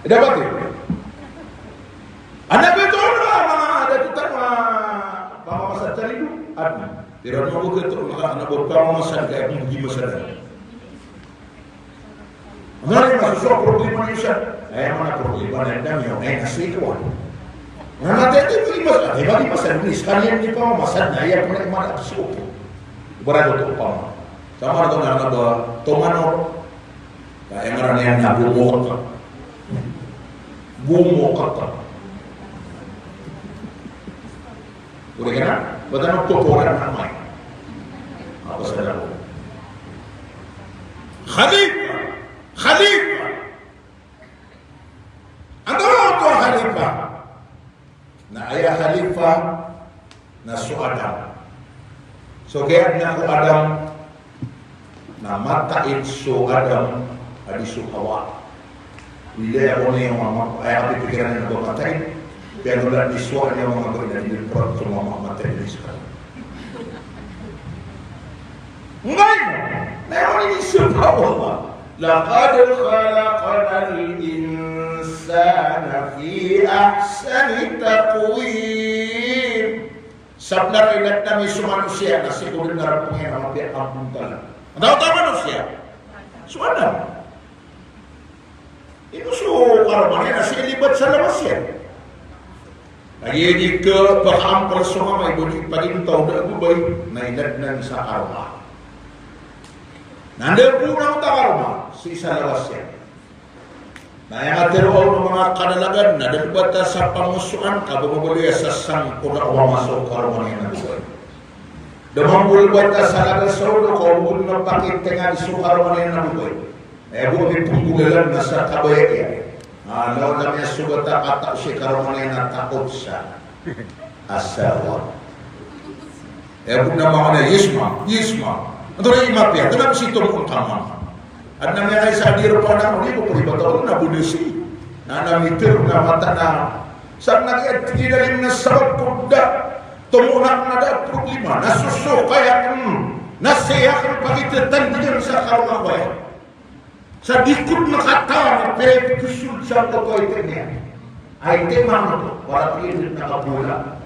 Dapat iyo. Anda ba ito, ano, manga, anda ito tano, ah, pamamasad sa lido? Adn. Pero ano ba ito, manga, ano ba pamamasad ka, ano, di masad. Ano, ay, masoso a problema niyo sa, ay, mana problema na, na, niyo, ay, nasi ko, ano. Na, na, ito, ito, di masad, ay, di masad, di, sekaniyan di pamamasad na, ay, ako na, mana, so. Ibarat ito, pama. Sama ito na, ano ba, tomano, Ka aya ngaran iyan na gomokata. Gomokata. Ori ka na? Bata na poporan na amay. Apa sa dako? Khalifa! Khalifa! Antonaa oto a khalifa? Na aya khalifa na so Adam. So kiyadn ko Adam na mataid so Adam a di so Hawa. Ilaya ko niyo mama, aya kapipikiran iyan na ba mataid. Kaya nula di so aya mama ko ina di prat so mama mataid di so Adam. Ngay! Na aya ini so Hawa. Laqad khalaqnal insana fi ahsani taqwim. Sabnar a inadn ami so manosiya na sii ko dn a pangni a mapiya a bontal. Antaa oto a manosiya? So Adam. Ino so karoma niyan na sii libat sa lawas iyan. Lagid i kapakaampal so mama i bo di pagintaw da a babay na inadn sa karoma. Na anda bo na oto a karoma sii sa lawas iyan. Na aya nga tero aw o manga kadalagan na da batas a pamosoan ka ba mabaloy a sasang ko da o mama so karoma niyan a babay. Da mambo batas a laga sa odo ka o bo na pakitenga di so karoma niyan a babay. Aya bo a miponggolalan na sa kabaya iyan. Ah, lawan kami a so bata kata o si karoma niyan a takot sa asawa. Eh, bo na mama na, "Yes, ma. Yes, ma." Antonaa i mapiya, antonaa i misi tomo on ka mama. Adn a miyakaisa a di roo panangon, di ko pori bata on na bo dn si. Na, na miter na mata na. Sa na kiyatigi na lim na sabap ko da. Tomo na na da problema. Na soso kaya, hmm. Na saya kan pagitatan di sa karoma ko ya. Sa di ko makataw na pwede kusog sa pagkaitn iyan. Ay, di man oto. Para tigil na kabola.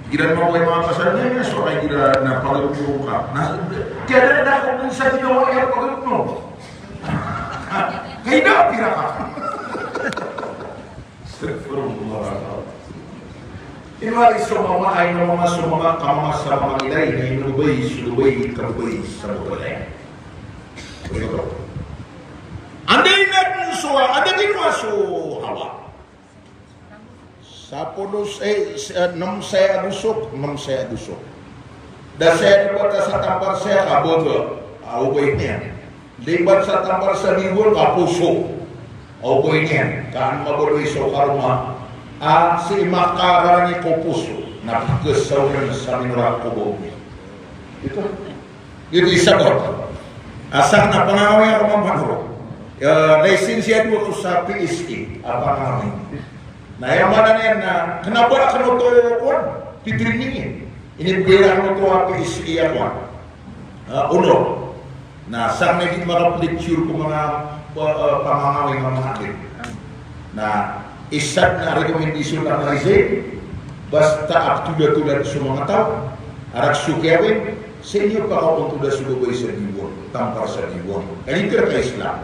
Igira na maway manga pasal niyan, so ay igira na pagkaitn ka. Na, kaya na ako kung sa ginawa niya pagkaitn. Kaya na, pira ka. Astaghfirullah. Ino ari so mama, ay na mama so mama, ka mama sa mama ilay, na ino babay so babay, ka babay sa babay. Anda inadn so, anda ginawa so Hawa? Sapolo, eh, s-, eh, nem saya a gosok, nem saya a gosok. Da saya di bata sa tampar saya ka boto, a, obay niyan. Libat sa tampar sa diwan ka poso. Obay niyan, ka an mabaloy so karoma. A, sii makarani ko poso. Na pagkasaw niyan sa minorak ko bomi. Ito. Ito isa ko. Asar na pangaway ako mampanoro. Ya, lisensyado ako sa P S A. A pangaway. Na aya maana niyan na, kena ba, kena oto, kuwan, pitraining iyan. Inibgay roo oto a P S A a kuwan. Ah, onor. Na, sa miyadi makapelecture ko manga, ah, ah, pamangaway nga manga atleta. Na, isa na recommendation na resign, basta a ptolatolan so manga taw, a rk so kiyawin, sii niyo pakaontoda so babay sa diwan, tampar sa diwan. Kaya ito ka Islam.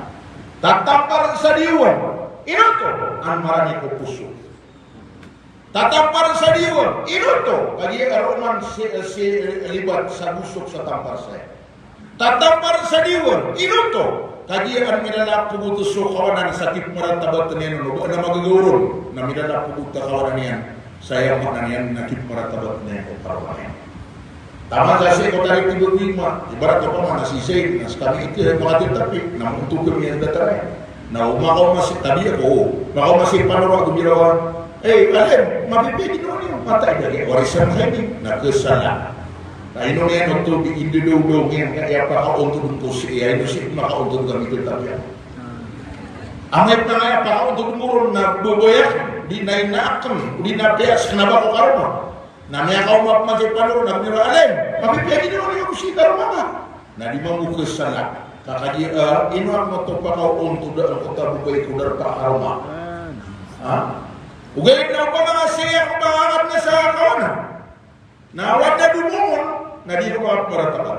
Tatampar sa diwan, ino oto, an marani ko poso. Tatampar sa diwan, ino oto, kagiya roo man si, si, libat sa gosok sa tampar saya. Tatampar sa diwan, ino oto, kagiya an milalapogod so kawanan sa kipmaratabat niyan on, o ba na magagaw ron, na milalapogod a kawanan iyan, sa aya maana niyan na kipmaratabat niyan o kawanan iyan. Taman sa sii ko tarik ibo ko ima, ibarat ko pamana si Zaid, na skami ito, eh, makatitapi, na mangotog kami iyan datar iyan. Na o makaoma si, tabi ako, o, makaoma si panoro ako girawan, eh, alim, mapipiya ginawa niyo, mataid a giya, warisan kami, na kesala. Na ino niyan oto di indodowdow niyan, ka aya pakaontod ko sii, ino sii makaontod kami, titapi ako. Amay pn a aya pakaontod ko ron na babay akn, di na ina akn, di na piya skna ba ko karoma. Na miyakaoma pman si panoro na bniro, alim, mapipiya ginawa niyo ko sii karoma ka. Na di mambo kesala. Ka kagiya, ah, ino a matopak a ontod a angkoto a babay ko darpa a karoma. Ha? Ogaid na opama ka sii ko ba a adn a sa kawanan. Na o adn a domongon, na di ko makaparatapa.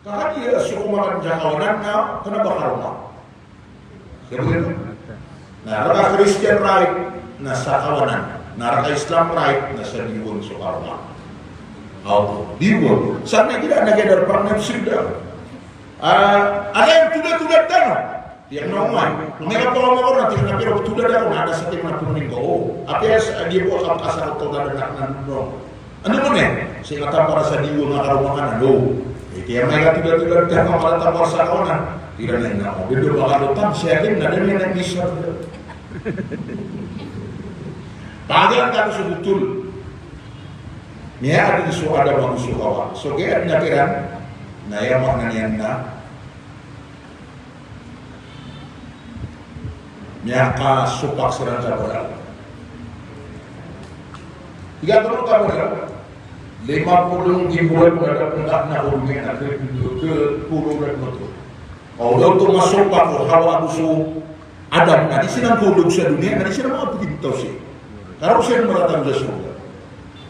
Ka kagiya so komakan sa kawanan na kna ba karoma. Sabot ino? Na rka Christian right na sa kawanan, na rka Islam right na sa diwang so karoma. Aw, diwang. Sa na gila na gila rpa na sida. Ah, ala iyan tolad-tolad tano. Tig iyan a, "Oway, amay ka pakaoma ko na, tig iyan a, pero tolad ako na, da sa tig iyan a pngoning ko." O, apiya sa, di bo ka pkasakot ko na da na, na, no. Anda man iyan? Sii nga tampar sa diwang a karoma ka na, no. Eh, tig iyan a amay ka tolad-tolad tano, ka tampar sa kawanan. Tig iyan a, no. Di bo ka dotan, sii akin na, da niyan na misa. Pagaan tano so botol. Miyaadn so Adam ago so Hawa. So kiyaaden kiran, na aya maana niyan na miyakasopak siran sa bolawan. Tig iyan a tano ka bolawan. Lima polo nggibo a bolawan na ko doniya na ke, ke, ke, polo na ko. Ka o da oto masopak o Hawa ago so Adam, na di siran kaolog sa doniya, na di siran makapagintaw sii. Karoo siran marata sa sorga.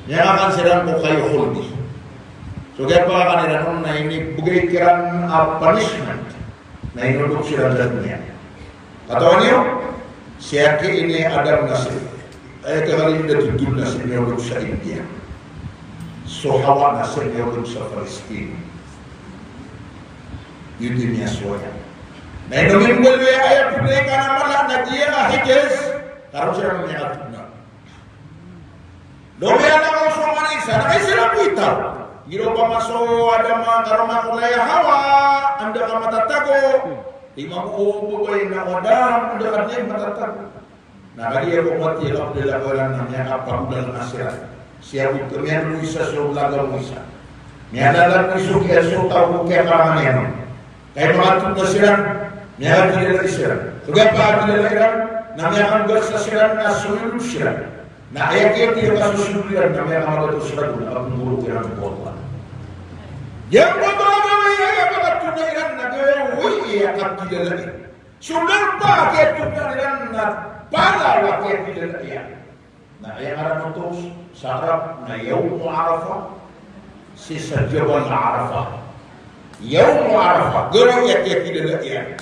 Miyakakan siran ko kayo khuldi. So kiyapakakan iran on na inibgay kiran a punishment. Na inodog siran sa doniya. Katawan iyo, si aki ini Adam na si, eh, kagiya da totol na si inodog sa India. So Hawa na si inodog sa Palestine. Iyo di niyan sowa. Na ino mimbaloy aya pnay ka na mala na giya a Hijaz, karoo siran miyakatona. Lomiyan a kaosoman isa, na kaisa na bo itaw. Giro ka maso Adam a karoma ko laya Hawa, anda ka matatago. Di mamo o babay na o Adam, anda ka di matatago. Na kagiya ko mati a kapdala ko iran na miyakapagdala na siran. Siyabot ka miyan o isa so laga mo isa. Miyalalag mo iso kiya so taw ko kiyakarangan iyan. Kay makatotol siran, miyakakilala siran. So kiyapakilala iran, na miyakanggas sa siran, na soyolod siran. Na aya kiyatiyaka so soyolod iran, na miyakamagatos siran, na kapnggoro kiran ko Allah. Giyangkoto a gawii a aya makatotol iran, na gawii a kakilala iran. So darpa a kiyatotol iran na palaw a kiyakilala iyan. Na aya ngaran oto sa Arab na Yawm Arafah, sii sa Jabal Arafah. Yawm Arafah, gawii a kiyakilala iyan.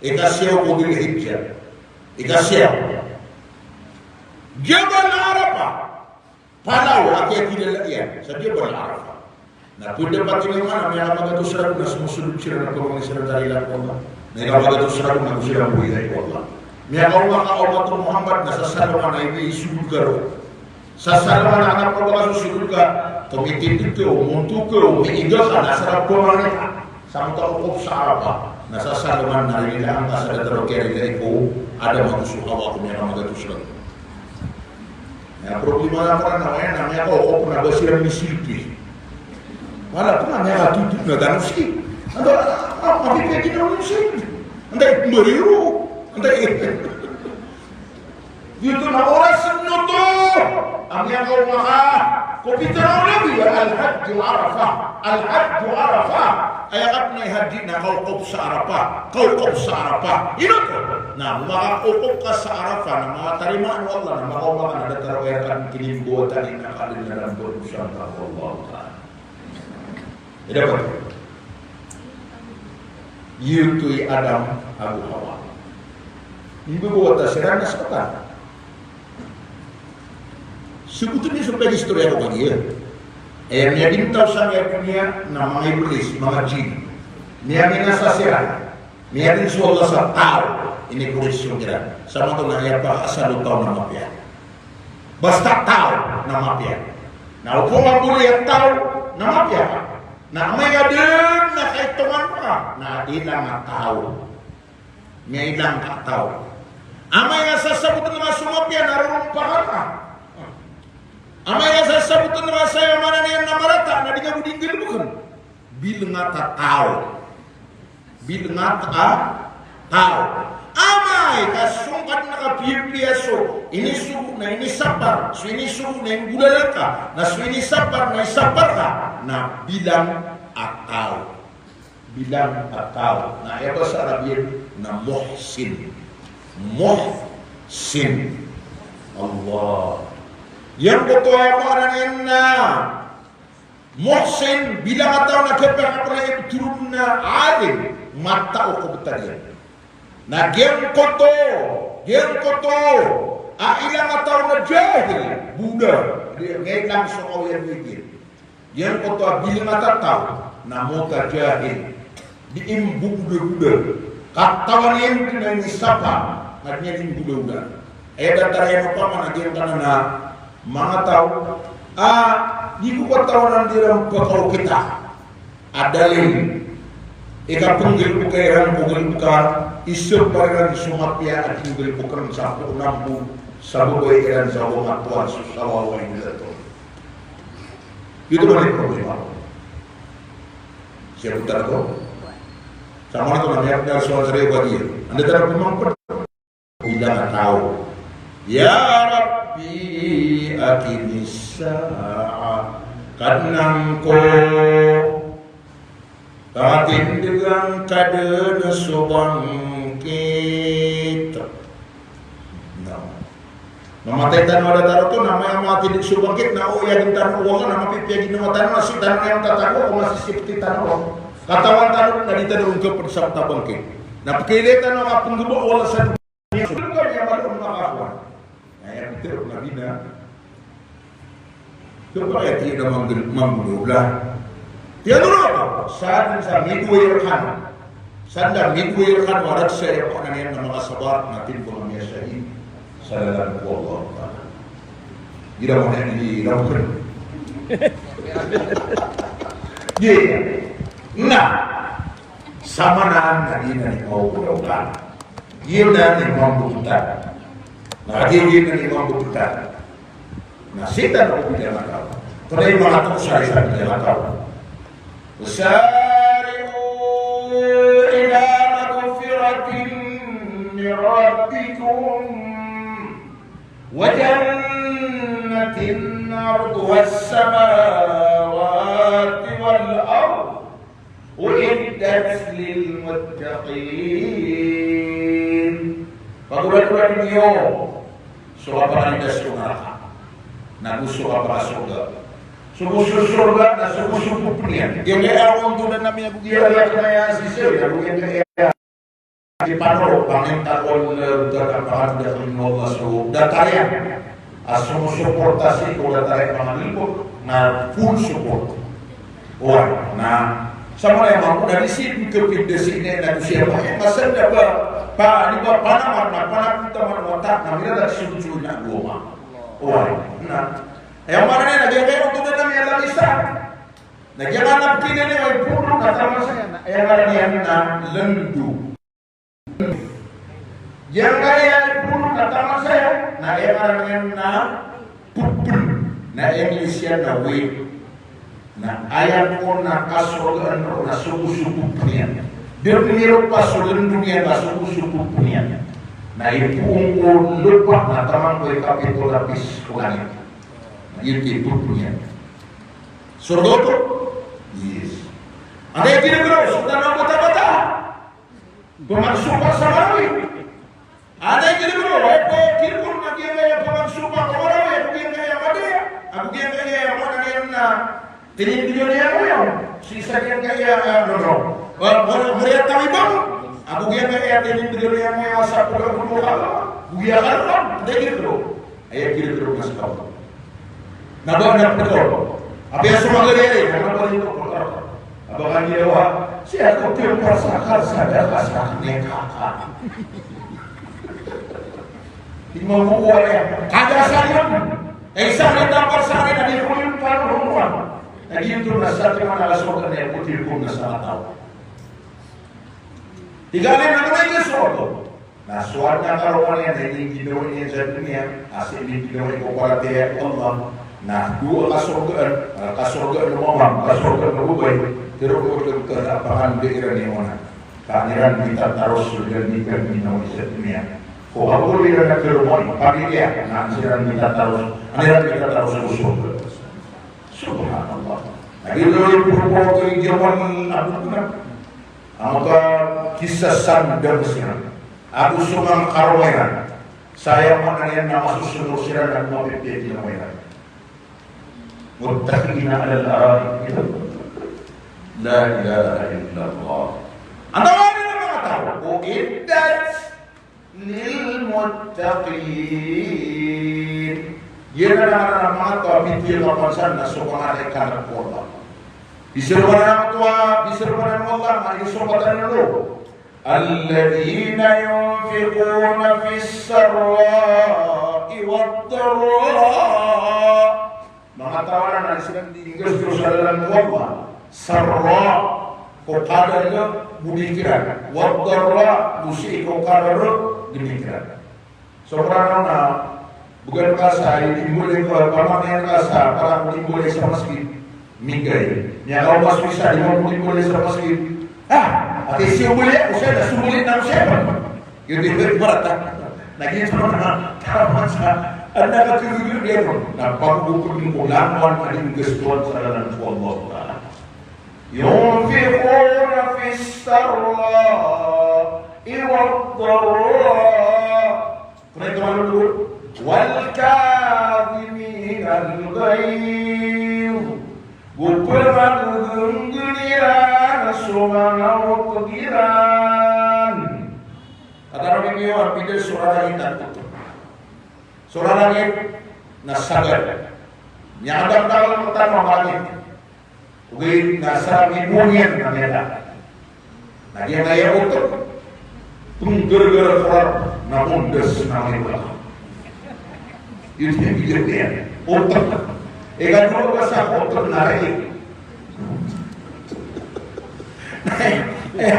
Ikasiyaw ko Dhul Hijjah. Ikasiyaw. Jabal Arafah. Palaw a kiyakilala iyan sa Jabal Arafah. Na pwede pati na iman a miyakamagatos ragon na somosolod siran na pamangni siran sa rila ko Allah. Na miyakamagatos ragon na go siran bo ilay ko Allah. Miyakaoma ka a omat o Muhammad na sasalongan a ibi i sorga roo. Sasalongan a anak o baka so sorga. Komitindg ka, omontog ka, omiiga ka, na sarap ko mangni ka. Sa mota okop sa Arafah. Na sasalongan na rila angka sa datar o kiyarila ko Adam ago so Hawa ko miyakamagatos ragon. Aya problema na pran na aya na miyakaokop na ba siran misilpi. Wala pran miyakatotol na tano sii. Anda, ah, mapipikir na ulit sii. Anda, eh, mariro. Anda, eh. Giyoto na oras oto a miyakaoma ka ko pitharo o Nabi a Al-Hajju Arafah. Al-Hajju Arafah. Aya kataya a hajji na kaokop sa Arafah. Kaokop sa Arafah. Ino oto? Na makaokop ka sa Arafah, na makatarimaan o Allah, na makaoma ka na datar o aya rka dn kinimbawatan iyan a kaadn na dn bo dosa ngka ko Allah Ta'ala. Ida ba? Giyoto i Adam ago Hawa. Imbawata siran na sa katan. Sabotn iyo so pag-istorya ko kagiya. Aya miyadn taw sangkaya doniya na manga iblis, manga jinn. Miyaminasa siran. Miyadn so Allah sa taw. Inikoreksyon kiran. Sa mato na aya pakaasal o taw na mapiya. Basta taw na mapiya. Na opama ka boli a taw na mapiya. Na amay ka dn na kaitongan ka na ilang a taw. Miyailang ka a taw. Amay ka sasabotn ka so mapiya na rorompakan ka. Amay ka sasabotn ka sa aya maana niyan na marata na di ka bo dinggalbkn. Bilngat a taw. Bilngat a taw. Amay ka song ka dn a kapiyapiya so inisogo na inisapar, so inisogo na inggolalan ka, na so inisapar na isapar ka, na bilang a taw. Bilang a taw. Na aya basa Arab iyan na muhsin. Muhsin. Allah. Giyangkoto a maana niyan na muhsin, bilang a taw na kiyapakapira iyan, tharo na alim, matao ko btad iyan. Na giyangkoto, giyangkoto a ilang a taw na jahil, boda. Di, ngailang so kawiyawiyan. Giyangkoto a bilang a taw na mutajahil. Di imbobodaboda. Katawan iyan dn a inisapa, na di niyan imbodaboda. Aya datar iyan opama na giyangkanan a manga taw a di ko katawan a di iran pkaokita a dalil. Ika pnggalbka iran ko galbka, isapar iran so mapiya a pnggalbka ran sa ko nambo, sa babay iran sa wang a towan so sawawa i dato. Giyoto man i problema. Siya putar ko. Sa manga taw na miyapiyar so ansari ko a di iyan. Anda tano pmangpd. Bilang a taw. Ya Rabbi, aqimis sa'ah. Kadnan ko, patindgan ka dn so bangkit. Na mamatay tano a datar oto, na maya matindg so bangkit, na o iyagn tano o Allah, na mapipiya ginawa tano, na sii tano niyan tatago ko masisipti tano. Katawan tano na di tano ron kapd sa bangkit. Na pkailay tano a kapnggabaw o Allah sa Aya pitharo o Nabi na, kapakay a tig iyan a manggol-, manggolawla. Tig iyan oto, sa dn sa midowa i rkano. Sa dn sa midowa i rkano a rk sa aya pakanan iyan na makasabar, na tig iyan a miyasahid sa lalan ko Allah Ta'ala. Gira mana ini, gira mana. Iya. Na, sa maana na di na di manggolawla. Giyanan i mambo btad. Na kagiya giyanan i mambo btad. Na sii tano ko bidang a taw. Pd i manga taw sa isa bidang a taw. Wasari'u ila maghfiratin min rabbikum wa jannatin arduhas samawati wal ard u'iddat lil muttaqin. Pagoragoraon iyo so kapakalidas ko naraka, nago so kapakasorga. So bo so sorga na so bo so pn iyan. Giyangkaya a ontodan ami ago giyangkaya a sisir, ago giyangkaya Di pano, pangintag on, eh, da-, pangintag on, Allah, so datar iyan a somosuporta sii ko datar iyan a manga lipot na full support. Oway, na sa mala iyan mambo na di sii pkapinda sii na, na di sii a ba, eh, masa da ba, pa, di ba, panamar na, panamar na, na mira da sii so na goma. Oway, na, aya maana niyan na giyangkaya ontodan ami a lamisan. Na giyangkanan a pkhailay niyo i pondok na taman saya na aya ngaran iyan na lendo. Giyangkaya i pondok na taman saya na aya ngaran iyan na pphn, na English iyan na wave. Na aya kon a kasorgaan roo na so bo so pphn iyan. Da dn iropa so lendo niyan ka so bo so pphn iyan. Na ipoon ko lopa na taman ko ikapito lapis ko langit. Na giyoto i pphn iyan. Sorga oto? Yes. Anda i ginegro so tano a bata-bata? Pamangsopa sa Marawi. Anda i ginegro, eh, pe, kirkon na giyangkaya pamangsopa ko Marawi, ago giyangkaya Madaya, ago giyangkaya, eh, mana niyan na tinindg iyan a oyaw. Sii sa giyangkaya, eh, no, no. Eh, Mar-, Maria Tawi Bang. Ago giyangkaya tinindg iyan a oyaw sa pagkagulo ka. Ago giyangkaya, anda i ginegro. Aya kirkiro na ska. Na ba na pito. Apiya so magari ari, na ba ito ko. Aba ka niya wa, siya ko piyo ko sa ka, sa da ka sa ne ka ka. Di mo mo ko ari. Kada sa niyan. Eh, sa ni tapar sa ni na di ko yung parang humuan. Na giyoto na sa timan na so ka na ko tiyo ko na sa taw. Tig iyan a manga taw. Na so adn a karoma niyan na iniginawa niyan sa doniya, a sii iniginawa iyan ko paratiyaya ko Allah, na dowa a kasorgaan, a kasorgaan o mama, kasorgaan o babay, tero ko tero ko a pakandaira niyan ona. Ka an iran mitataros so dn a ginawa iyan sa doniya. Ko kabor iran a karoma iyan, pamilya, na an siran mitataros, an iran mitataros ko sorga. Subhanallah. Na giyoto i poro ko i jaman a bokna. Angkoto a kisasandang siran ago so manga karoma iran. Sa aya maana niyan na masosonor siran ago mapipiya i ginawa iran. Muttaqina alal ara'ik. La ilaha illallah. Antonaa i manga taw? U'iddat lil muttaqin. Giyanan a manga taw a pitharo a kapansan na so manga taw a kalk o Allah. Bisaroman o Allah, bisaroman o Allah, manga inisomatan o Allah. Alladhina yunfiquna fis sarra'i wad darra. Manga taw a na siran di inggasto sa lalan o Allah. Sarra, ko kadar a goni kiran. Wad darra, go sii ko kadar a gni kiran. So, para na, bukan ka sa, imbulay ko, pamangin ka sa, para ko imbulay sa masgit. Migay. Miyakaoma so isa, di mo imbulay sa masgit. Ah, ati siya imbulay ako, siya na, sumbulay na ako siya. Yun din, yun, para ta-, lagi sa mga tama sa, anda ka tuloy yun, yun. Na pagbubukin ko lang, man, aling gustuhan sa lalan ko Allah Ta'ala. Yunfiquna fis sarra'i wad darra. Kena ito man ito. Wal kadhiminal ghayz. Go pmaggnggnn iran so manga otg iran. Katawan iyo a pitharo so rarangit a otg. So rarangit na sagad. Miyakadakdakl o rarangit. Ogaid na sa miboong iyan na miyada. Na giya na aya otg, pnggargara ko rar na ondas na miyada. Ito i bigyan iyan. Otg. Ikadowa ka sa otg na rai. Eh, eh,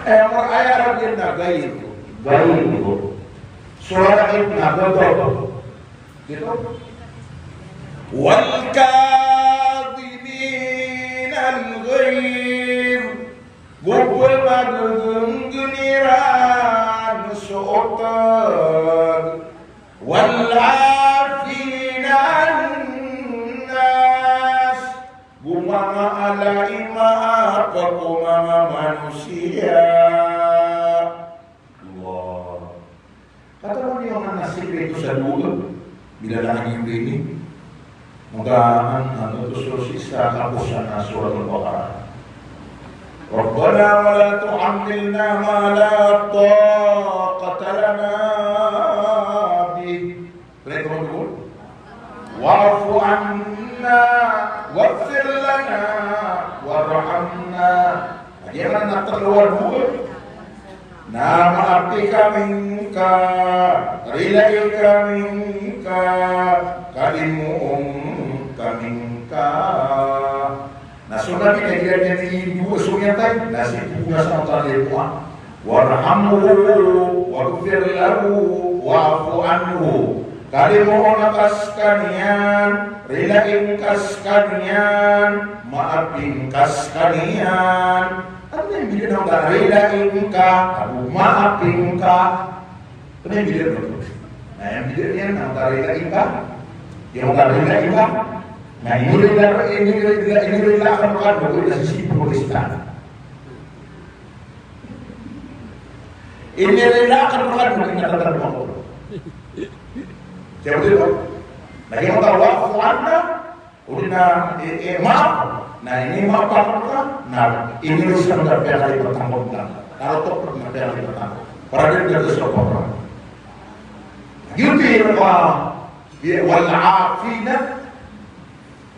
aya Arab iyan na ghayz. Ghayz. So rarangit na ghadab. Giyoto. Wal kadhiminal ghayz. Go pmaggnggnn iran so otg. Wal 'afina 'anin nas. Go mamaala i maap ko manga manosiya. Allah. Katawan iyo man na sikreto sa dowa, bila langon iyo ini. Manga an, an, oto so sii sa kaposan a Suratul Baqarah. Rabbana wa la tuhammilna ma la taqata lana bih. Wa'fu anna, waghfir lana, warhamna. Lagid iyan na tlo a dowa. Na maapi kami ngka, rilai kami ngka, kalimoon kami ngka. Na so Nabi na igira niyan i dowa so miyatay, na sii ko gona sa matalimpoan. Warhamhu, waghfir lahu, wa'fu anhu. Kalimoon ka skaniyan, rilai ka skaniyan, maapi ka skaniyan. Ano i mbida o rilai ka, ago maapi ka? Ano i mbida o? Na aya mbida iyan na rilai ka. Aya rilai ka. Na inirila, inirila, inirila ka, makadogo na sisii ko listan. Inirila ka, makadogo na tatarima ko. Siya ba ito? Lagid o wa'fu anna, odi na, e, e, maap. Na inimaap ka, na inirila ka, piyakalipat angka. Karotok na piyakalipat angka. Para di ka sa pagpapra. Giyoto i, wal 'afina,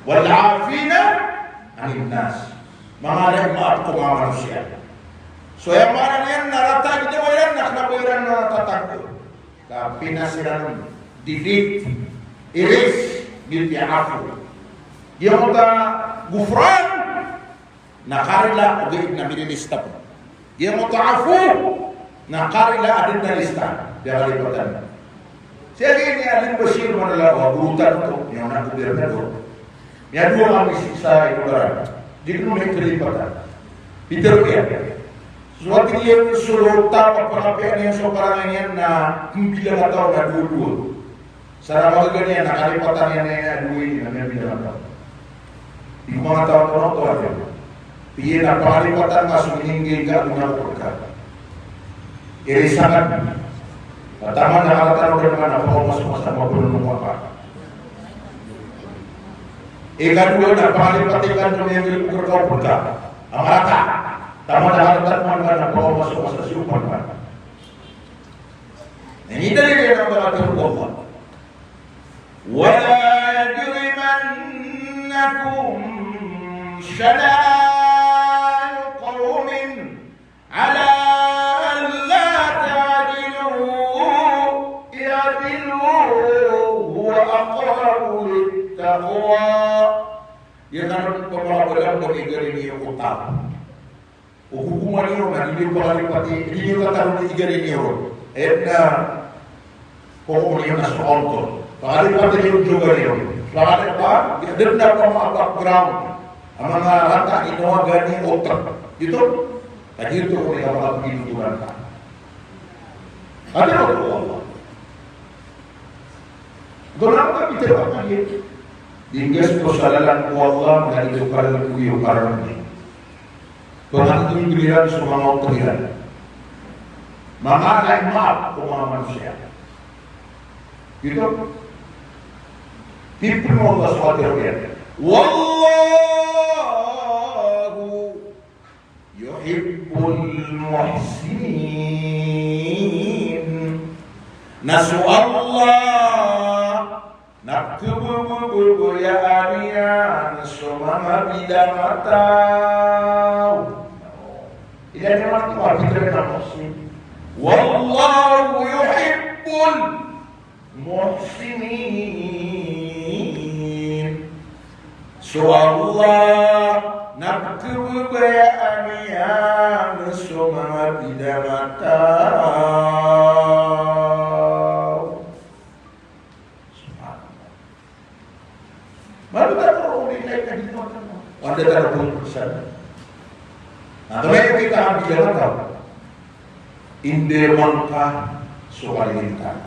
wal 'afina 'anin nas. Manga maap ko manga manosiya. So aya maana niyan na rata a ginawa iran na kna o ba iran na tatagor. Ka pina siran on, delete, erase, giyoto i afu. Giyoto a ghufran, na karila, ogaid na minilista pn. Giyoto a afu, na karila a di na lista. Di a kalipatan. Siya gini a Alim Bashir Manlawa, guro tano oto, niyan na gobernador. Miyadowa kami sii sa Inogaran. Di ko na kalipatan. Pitharo iyan. So tig iyan so taw a pakapiya niyan so karangay niyan na mbilang a taw na dowa-dowa. Sa manga gagawii niyan na kalipatan iyan a dowa ini na miyambilang a taw. Di ko manga taw a taw a taw a taw. Piya na pakalipatan ka so mininggi ngka a gona ko pd ka. Irisangan. Taman a karata o da man a pakaoma so masa a mapnonong ka. Ikadowa na pakalipati ngka so mininggi ko pd ka. A marata. Taman a karata o da man a pakaoma so masa a siyopan ka. Na ini dalil iyan a manga taro o Allah. ولا يجرمنكم شنآن قوم على ألا تعدلوا اعدلوا هو أقرب للتقوى. Aya kano pamakabalang ko iganay niyo ko taw. O hogoman iyo na di niyo pakalipati, di niyo katawan i iganay niyo ron. Aya na hogoman iyo na so author. Pakalipati niyo so iganay niyo. Pakalipati, da dn a pama-background a manga rata i nawagan i otak. Giyoto? Ka giyoto ko miyakapakapaginotoran ka. Ati ko Allah. Tonaa ka pitharo a kagiya? Di ngka sii ko salalan ko Allah, na di ko kararami ko iyo kararami. Tonaa ka pitharo iran so manga oto iran. Manga ala i maap ko manga manosiya. Giyoto. Pitharo o Allah so katharo iyan. Wallahu yuhibbul muhsinin. Na so Allah na khababayaan iyan so manga bida a taw. Ilaya niyo man oto a bida a muhsin. Wallahu yuhibbul muhsinin. So Allah na khababayaan iyan so manga bida a taw. Subhanallah. Malo tano ron i na ikadingaw tano. Anda tano pn pzaan. Na tonaa i kita a bida a taw? Inda man ka so kalilintad.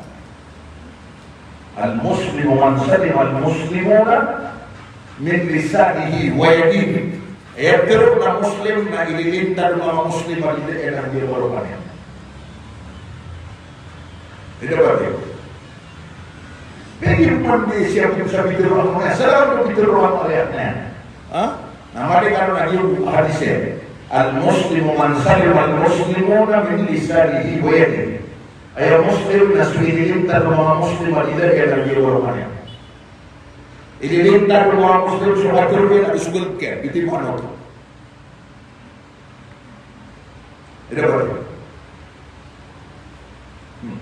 Al-muslimu man salima al-muslimuna min lisanihi wa yadihi. Aya pitharo a Muslim na ililintad o manga Muslim a dila iyan a giyabalokan iyan. Ida ba di? Pwede man di siya pitharo a manga, sa pitharo a manga iyan. Ha? Na madi kano na giya hadis iyan. Al-muslimu man salima al-muslimuna min lisanihi wa yadihi. Aya Muslim na so ililintad o manga Muslim a dila iyan a giyabalokan iyan. Ililintad o manga Muslim so katharo iyan a isogal ka, di ti mano. Ida ba di? Hmm.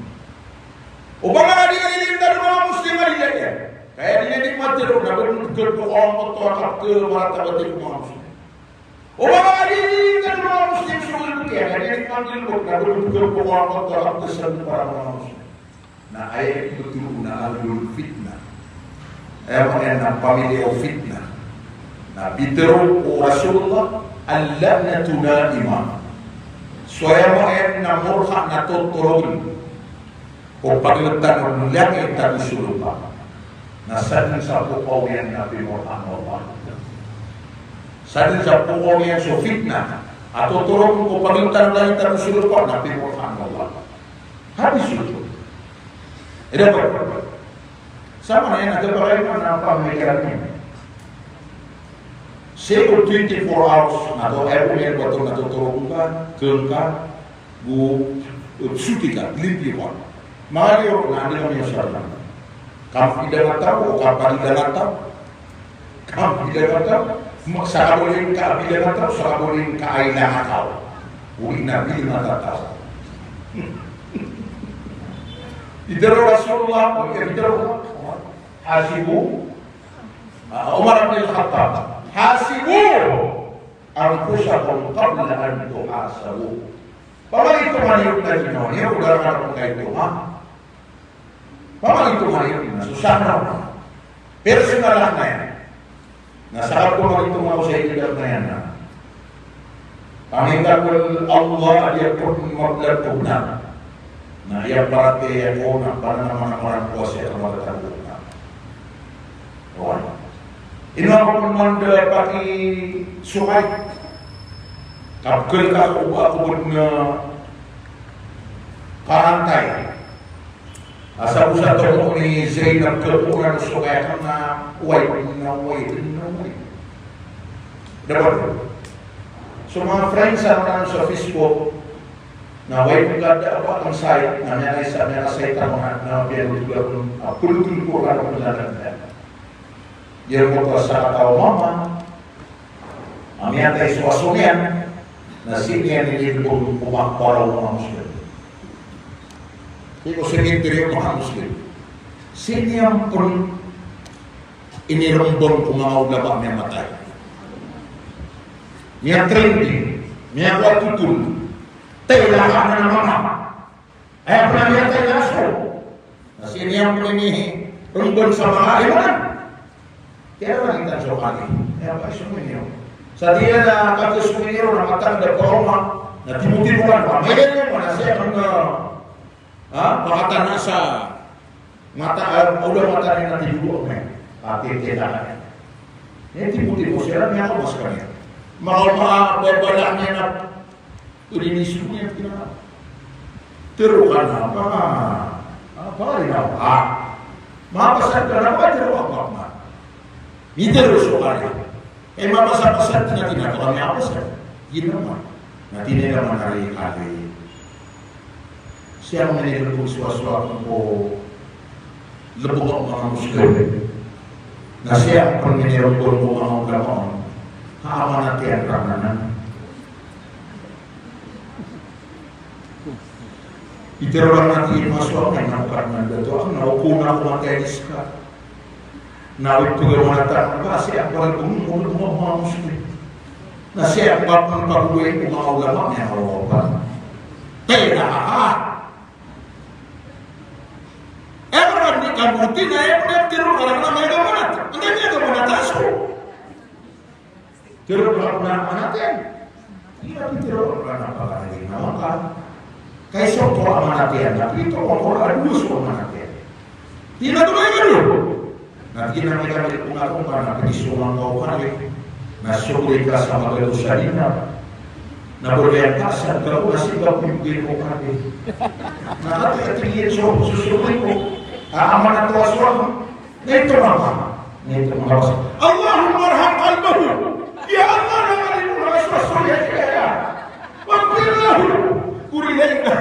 O ba nga di ililintad o manga Muslim a dila iyan. Kaya di niyan di matharo na ba di matharo ko kawan ko to a kapkhamaratabat ko manga Muslim. O ba nga di ililintad o manga Muslim so galbk iyan, kaya di niyan di matharo na ba di matharo ko kawan ko to a kapkhasalan para manga Muslim. Na aya pitharo na ahlul fitnah. Aya maana na pamiliya o fitnah. Na pitharo o Rasulullah, "Al-la'natu na'ima." So aya maana na morha na totorogn ko pagltan o langit ago so lopa. Na sadn sa pokaw iyan na pimorhaan o Allah. Sadn sa pokaw iyan so fitnah a totorogn ko pagltan o langit ago so lopa na pimorhaan o Allah. Hadis oto. Ida ba? Sa maana niyan na kapakay man a pamikiran iyan. Sii ko twenty-four hours na to, aya bo iyan ba to na totorogn ka, kn ka, go, suti ka, limpiyo ka. Manga liyo na anda ka miyaosar na. Kampidang a taw, o kapagidang a taw. Kampidang a taw, ma-, sa kabaloy ngka a bidang a taw, sa kabaloy ngka a ilang a taw. Oway na bilang a taw. Pitharo o Rasulullah, o pitharo o Umar, hasibu, ah, Umar bin Khattab, "Hasibu anfusakum qabla an tuhasabu." Pamanitongan iyo na ginawa niyo, da rka on kaitonga. Pamanitongan iyo na so sangkaw. Personal a kna iyan. Na sakn ko pamanitongan ko sa inidar na iyan na, pangitanggal Allah a di ako mablag ko bnar. Na aya paratiyaya ko na pananaman ko a kowa sa aya mablag ko bnar. Oway. Ino ako pn manda pakisokay. Kapkhalk ako ba ko bd na parantay. Asa bo sa tomo ni Zainab kapoonan so kaya kna way na way na way. Dapat. So mga friends sa mga sa Facebook, na way ko kada apa ang site, na miyakaisa, miyakasite ako na, na piyanood ko ako, ah, pulutol ko ako ng lahat. Yan mo to sa kataw mama, a miyatay so aso niyan, na sii niyan inilbong ko manga para o manga Muslim. Di ko sii niyan tiri o manga Muslim. Sii niyan pn inilbong ko manga ulama a miyamatay. Miyatrending, miyakatotol. Tila ka na mama. Aya pn a miyatay na aso. Na sii niyan pn inilbong sa manga iman. Kaya lang itan so kani. Aya ba so miniyo. Sa diyan na kato so miniyo na matanda pa roma. Na timotimo kan pa. Mayroon mo na siya kung, ah, ha? Pakatana sa mata, ah, ulo mata niya na tinubo mo. Pati tila ka niya. Niya timotimo siya, niya ako mas kanya. Maka, maka, babala niya na Odi ni sii niyan kna. Tero ka na, apa nga? Apa nga rin ako? Ah. Mapasad ka na ba? Tero ka ba? Mitero so ka na. Eh, mapasad-pasad na tina ko kami apa sa? Ginawa. Na tinira man ari ali. Sii a minilbong so aso ko lebong o manga Muslim. Na sii a pn minilbong o manga ulama on, ha amanat iyan rk anan. Iter amanat iyan, maso a manga ulama on, dato a na o ko na ko matay di ska. Na o ito ga manata, na ba sii a pn lebong o manga Muslim. Na sii a pn pagowai o manga ulama, miyakawa pa. Kaya na, ah, Aya ka di kabuti na aya pn a tero ka na miyagamanat. Anda miyagamanat a so? Tero ka na amanat iyan. Di na tero ka na pagari na maka. Kay so ko amanat iyan, na pito ko ko a dowa so amanat iyan. Di na to miyagamanat. Na tig iyan a miyagamanat ko na ko na pito so manga okari. Na sobri ka sa magalos a dinar. Na bolayan ka sa gapo na sii gapo ko kadi. Na katii a tig iyan so, so sobri ko. A, amanat o aso. Na ito mama. Na ito mama. Allahumma arham qalbahu. Ya Allah, na mali mo na so, so ya kaya. Waghfir lahu. Guri na ito.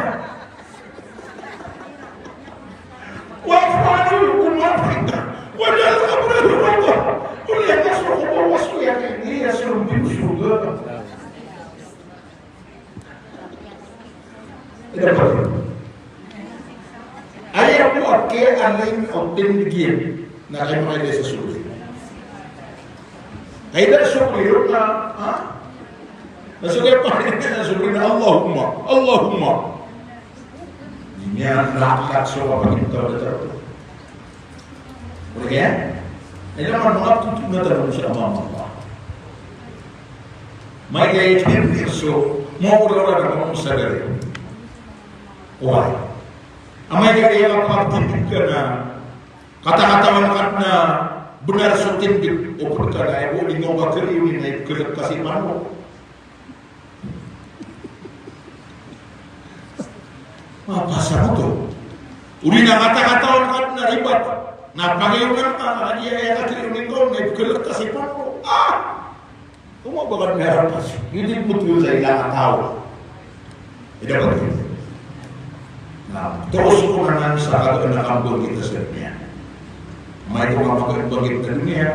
Wa'fu anhu, wa'fu anhu. Waj'al qabrahu rawdah. Qul ya nasru, qul wasfu ya kini, ya surbi surga. Aya bo a kiyaalin o tindg iyan na kay makailay sa sorga. Kay da sorga iyan na, ha? Na so kiyapakay na sorga na Allahumma, Allahumma. Di niyan laklak so kapakita o datar. Oway, aya man manga ptotol na tano sa amay o Allah. Amay ka itindg so, mawala-wala na manga sadari. Oway. Amay ka aya kapakitindg ka na katakatawan ka na bnar so tindg o pd ka na aya bo di ngka kariyo na ipkhalk ka si pano. Mapasad oto. Odi na katakataw ka na ribat. Na pagayonan ka, na di aya katiri o linggaw, na ipkhalk ka si pano. Ah! Ino ba ka na rapas? Ino di ptotol sa ila a taw. Ida ba ito? Na, toos ko na nan sa kato na kambang kita sa dunya. Amay ko nga makambang kita sa dunya,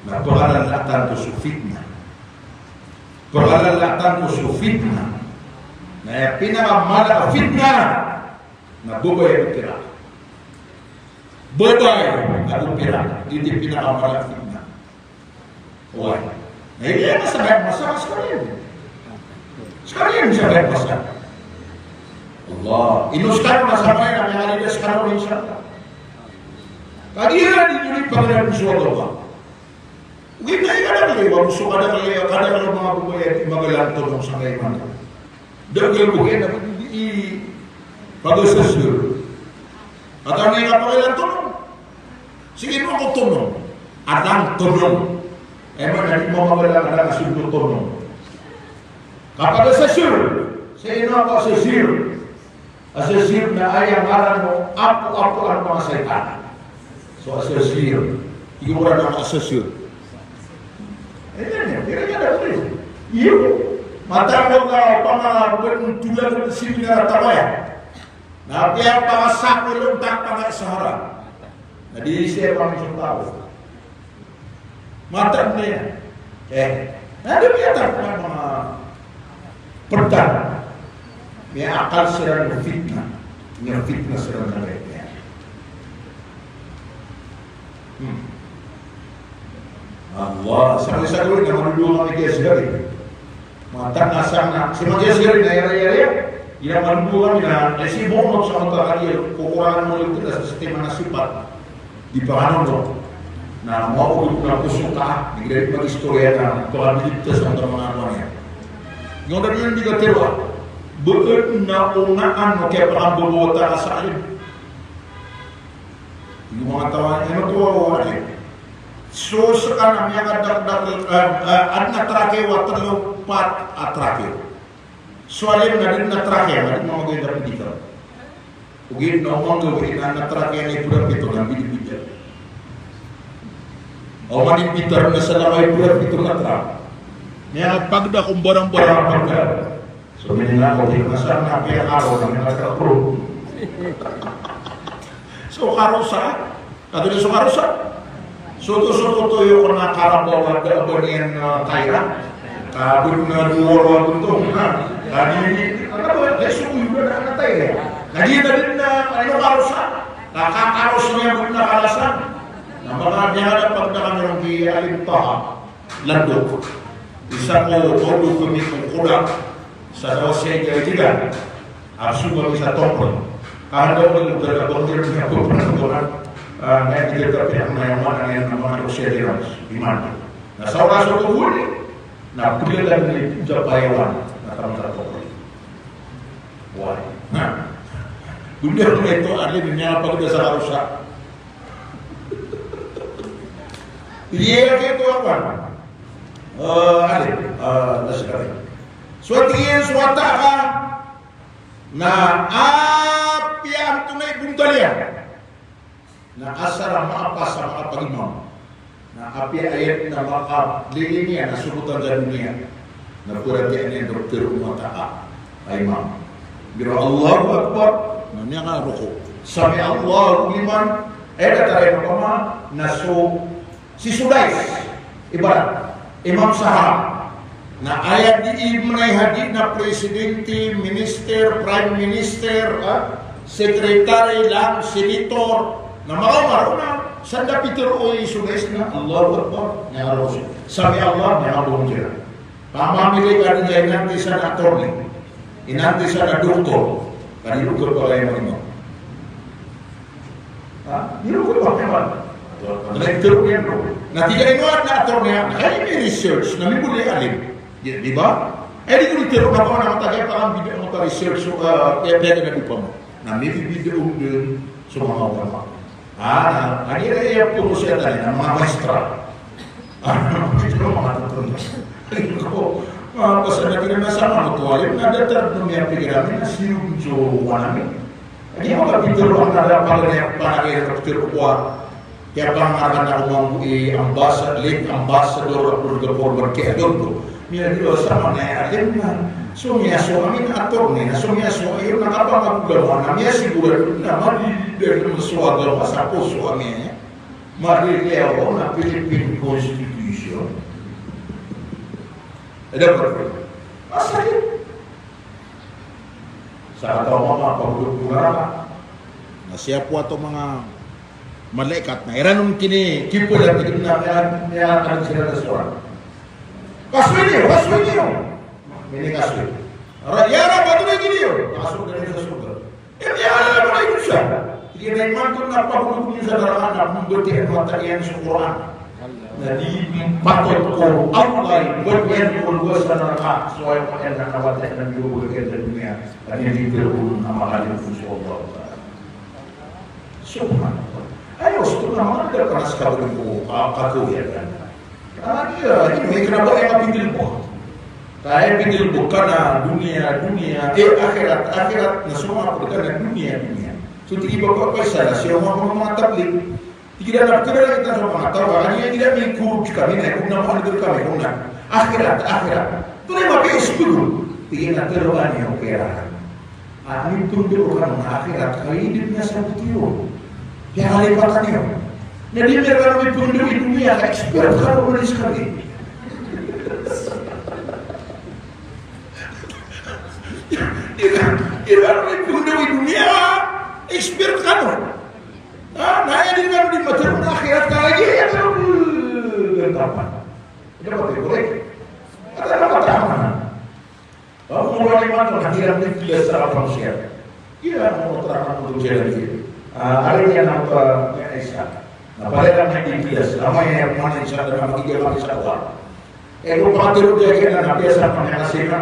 na pagalalaan ko so fitna. Pagalalaan ko so fitna. Na aya pinakamala a fitna na babay ago pirak. Babay ago pirak. Ito i pinakamala a fitna. Oway. Na aya masakit, masakit sekali. Sekali masakit, masakit. Allah. Ino sekali masakit, na aya sekali, insha Allah. Kagiya di nyo di pagalalaan so Allah. Ogaid na aya kadakl, iwan so kadakl, kadakl o manga babay a di magalang tonong sangkai man. Dakel bo kena i pagasasul. Kata na aya kapakailan tonong. Sige, ino ko tonong. Adn a tonong. Aya maana di mamagalang, adn a kasold o tonong. Kapag Azazil, sii na ko Azazil. Azazil na aya ngaran o apoapoan o manga saitan. So Azazil. Tig o Qur'an a Azazil. Aya niyan, aya niyan da ko rin. Iyo. Mataan o ka pamangabon tulagan sii na tabayan. Na piyapangasak o lontak pangay sa haram. Na di siya pamisotaw. Mataan niyan. Eh, na di miyatap na manga pd. Miyaakal siran o fitna. Miyafitna siran na kaya. Hmm. Allah, sa isa ko na maduduwa kami kaya sila rin. Mataan a sa na, si Matias Gary na aya, aya, aya. Aya malubo kami na, na si Bonot sa mata kami, kokorangan mo ito na sa sistema na sipat. Di pa kano mo. Na maodo ko na puso ka, di ka di mag-istorya na, pagkabilib ta sa mata mga ano niya. Yung na yun, di ka tiro, ah. Bukod na unaan mo kaya pakambubota ka sa alim. Yung mga tawa, ano to, ano, ano, so, sa kanam, yung adakdakl, ah, ah, adn a trake, wa tlo, pat a trake. So, alim na dn a trake, na dn mamagay na pindika. Ogaid na omanggaw, ina na trake, na ipura pito, na bidibida. O mani pitar na sa laway pura pito na trake. Miyapagda ko mbarang-barang pagda. So, minina ko, di ko na sa na, kaya karo, na minina ka karo. So, karosa, kato di so karosa. So, to, so, to, to, yo, ko na karabaw, a da, ba niyan, ah, tayra. Kabut na duwa, duwa, duwa, duwa, na. Kadi, ano ba, eh, so, ko yung na, na tayra. Kadi, na din na, ano, karosa. Na, ka, karosa niya, but na kalasa. Na, mga niya, na, pag na kami rong di, alim pa, ha. Landok. Isa ko, ko, ko, ko, ko, koda. Sa daw siya, siya, siya. Absu ba bisa tokon. Kada ko, ko, ko, ko, ko, ko, ko, ko, ko, ah, na, di ka, ka, na, na, na, na, na, siya, siya, iman. Na, sa oras ko, ko, na, paglalan ni, sa payawan, na, tama sa tokon. Why? Na. Bunda ko ito, alim niya, pag sa karosa. Iya, kaya ito, apa? Eh, alim, eh, na sekali. So, tig iyan, so wata ka, na apiya antonaa i bontal iyan. Na asar a maapa sa makapagimam. Na apiya ayat na makaglilin iyan, na sobotan sa doniya. Na paratiyayaan iyan doktor o mata a imam. Biro Allahu Akbar, na miyakaroko. Sami Allahu liman, eh, datar iyan opama, na so Si Sudais, ibarat, Imam Sahab. Na aya di imanay hadi na presidente, minister, prime minister, ah, secretary, lang, senator. Na makaoma ron na, sanda pitharo i Sudais na, Allahu Akbar, na aro siya. Sami Allah, na aro siya. Pamamili ka dn sa inantisan a attorney, inantisan a doktor, ka di roo kapakay a imam. Ha? Di roo kapakay a imam. Doktor iyan roo. Na tig iyan a attorney, na kaya i research, na mimbaloy a alim. Di, di ba? Eh, di ko di tiro na ba, na matag iyan pa ang video mo pa research, so, ah, kaya pwede na di pa mo. Na may video dun, so mga ulama. Ah, na, lagid iyan puro siya tayo, na mga maestra. Ah, ito mga tutunan. Ko, ah, basta na kinanasama mo to, alim na datar no miyapikir ami na siyum so wan ami. Lagid mo kapitero ang nada pala niya panagay na kapitero ko, ah. Kaya pangaran ako mambo i ambasa-, late ambassador Abdul Gapur Barke Adondo. Miyadilo sa mga alim na, so miyaso amin attorney na, so miyaso ayon na kapangagulama na, miyasigurado na madididar na so agama sa poso amin. Madididar na Philippine Constitution. Ada ba? Masakit. Sa kataw a manga pagdoktor a, na siya po ato manga malaikat na iran on kini, kipoy a tigil na kaya, kaya, kaya sila na suwara. Kasoy niyo, kasoy niyo. Minikasoy. Ra-, ya Rab, ato na gini yo. Kasoy na sa surga. Eh, ya Rab, ay, dosa. Tig iyan a imanto na pagdoktor niyo sa naraka na, mambati a mata iyan sa Quran. Na di patot ko Allah i batiyan ko luwas sa naraka, so aya ko aya na kawata na miyogo ka sa doniya, a di di tiro na makalim ko so Allah Ta'ala. Subhanallah. Ayo, so na manga da panas ka ba ko, ah, kakuya ka. Ah, iya, di mo ikna ba aya kapindil ko. Kaya pindil bo ka na doniya, doniya, eh, akhirat, akhirat, na so manga pd ka na doniya, doniya. So tig i Bapa Faisal, sii ko manga, manga tablig. Tig iran a pd iran a kita so manga taw, ka kagiya igira mi kurud kami na, igira na manga dol kami, igira na akhirat, akhirat. Tonaa i mapiya i sbg on? Tig iyan a tharoa niyo ko pera. A, mipndaw kano a akhirat ka di niyan saboti on. Piyalipatan iyo. Na di niyan kano mipndaw i doniya ka expert kano mani skami. Di kano mipndaw i doniya ka expert kano. A, na aya di kano di matharoa a akhirat ka lagid iyan kano. Gantapa. Ino ba ito, correct? At ano ba tama? Ba, mawala imanto na hirap din pila sa kapangsiyan. Hirap mo, tara mo, doon siya lagi. Ah, ari niyan ang pa-, may isa. Na pala lang may bibilas. Amay niya, man, insha Allah, na magiging lang sa Allah. Eh, kung pakatulog niya, kaya na, na, piyasa pa niya kasi na.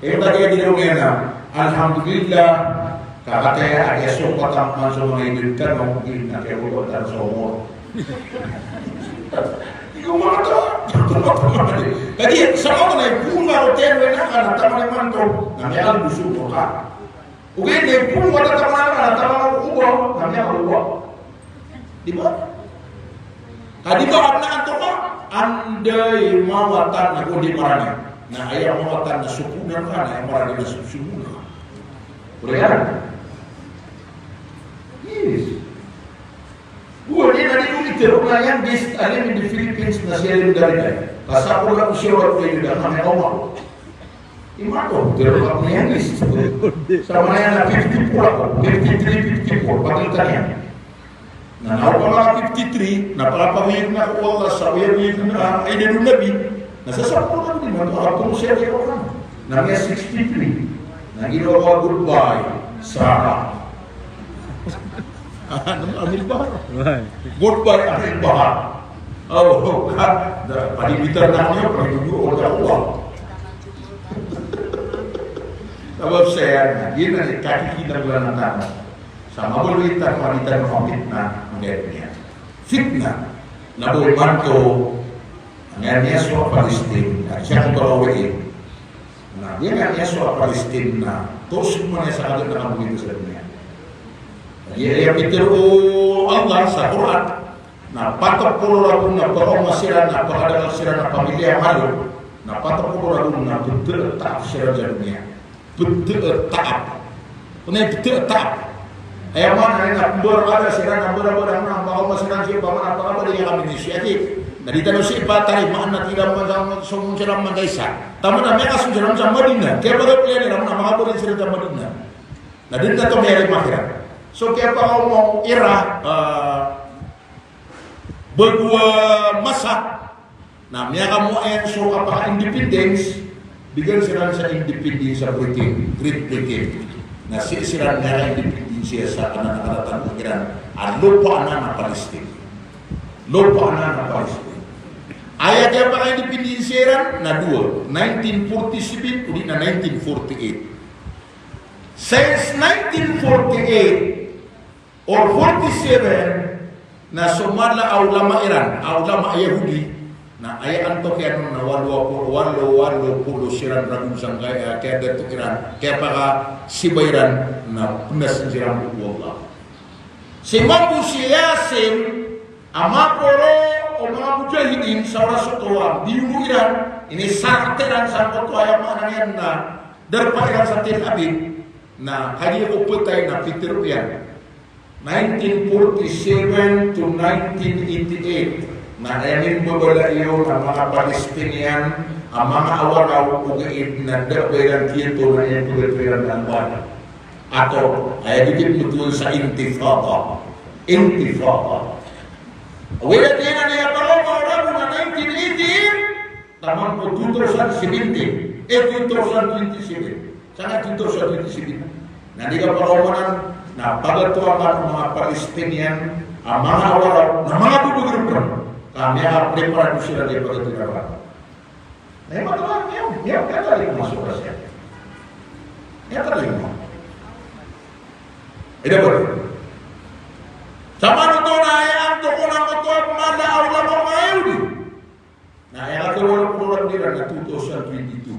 Eh, yung tagay din yung yan na, alhamdulillah, kakataya, ay, so, patang man, so, mga ibig ka, no, hindi na, kaya wala, tara, so, mo. Di ko makatawa. Kagiya sa manga na ipoon ka o ten, wala ka na, taman imanto. Na miyakal gusto ko ka. Ogaid na ipoon ka, taman ka na, taman ko ba, na miyakal ba. Di ba? Ka di ba, adn a antonaa ka, anda i mawatan na go di marani. Na aya mawatan na sopoon ka, na aya marani na sopoon ka. Boleh kan? Yes. Gowani na di ko itero na youngest alim in the Philippines na si Alim Daligay. Ka sakol ako siya, wala ko kayo na kami ako. Imanto, itero ako na youngest. Sa maya na fifty-four ako, fifty-three, fifty-four, pagkita niya. Na, na ako pa maka fifty-three, na pakapawirin ako, Allah, sa uyawir na, ah, ay, dado Nabi. Na sa sapolo na di man, makapolo siya di ako na. Na niya sixty-three. Na ginawa ko, "Goodbye, Sarah." Ano, Amir Bahar? Why? "Goodbye, Amir Bahar." Oh, ka, da, palibitar na niya, palibitar na Allah. Sabap saya, na, yun na, kakikinablanan tano. Sa mabaloy tano, mabaloy tano a fitna, manggaid niyan. Fitna, na bo imanto, aya niyan so Palestine, na siya ko balawi. Na aya niyan so Palestine na, toos man iyan sa kagiya na kabaloy sa doniya. Aya, aya pitharo o Allah sa Quran, na patpolo ragon na pakaoma siran, na pakadakl siran a pamilya a malo, na patpolo ragon na pd a taap siran sa doniya. Pd a taap. Antonaa i pd a taap? Aya maana niyan na pmbarabara siran, na pmbarabara na pakaoma siran sii, opama na pakaoma di kami ni sii. Na di tano sii patarimaan na tig iran man sa, so, so siran man sa isa. Taman na miyakasold siran sa Madinah. Kiyapagaplay iran na makabaling siran sa Madinah. Na di na to miyarima kiran. So, kiyapakaoma iran, ah, bago a masa, na miyakamoa iyan so kapaka-independence, bigan siran sa independence sa Britain, Great Britain. Na sii siran miyaka-independence sa anan a katatanda kiran a lopa anan a Palestine. Lopa anan a Palestine. Aya kiyapaka-independence iran na dowa, nineteen forty-seven odi na nineteen forty-eight. Since nineteen forty-eight, or forty-seven, na so mala a ulama iran, a ulama a Yahudi, na aya antok iyan on na walo a polo, walo, walo polo siran ragon sangkai, ah, kiyadato iran, kiyapakasiba iran, na pnasn siran bo o Allah. Si mambo si Yasin, a maporo o manga mujahidin sa oras oto a biyono iran, inisarta iran sangkoto, aya maana niyan na darpa iran sa Tel Aviv, na kagiya ko phatay na pitharo iyan. Nineteen forty-seven to nineteen eighty-eight, na aya mimbabala iyo na manga Palestinian a manga awaraw ogaid na da ba iran kiyato na aya pagatoran na antonaa. Ato, aya dikit mitharo sa intifada. Intifada. Oway, aya tig iyan a aya pakaoma o ragon na nineteen eighty-eight, taman ko two thousand seventeen, eh, two thousand twenty-seven. Sangkai two thousand twenty-seven. Na di ka pakaoma nan, na pagatoan o manga Palestinian a manga awaraw, na manga bobogrup. Ka miyakapreparado siran di pagatoan. Na imanto a, miyaw, miyaw, miyatali ko masok ka siya. Miyatali ko. Ida ba? Sa manoto na aya antok on a koto a mala a ulama o manga Yahudi. Na aya kata walo polo ragon iran na two thousand twenty-two.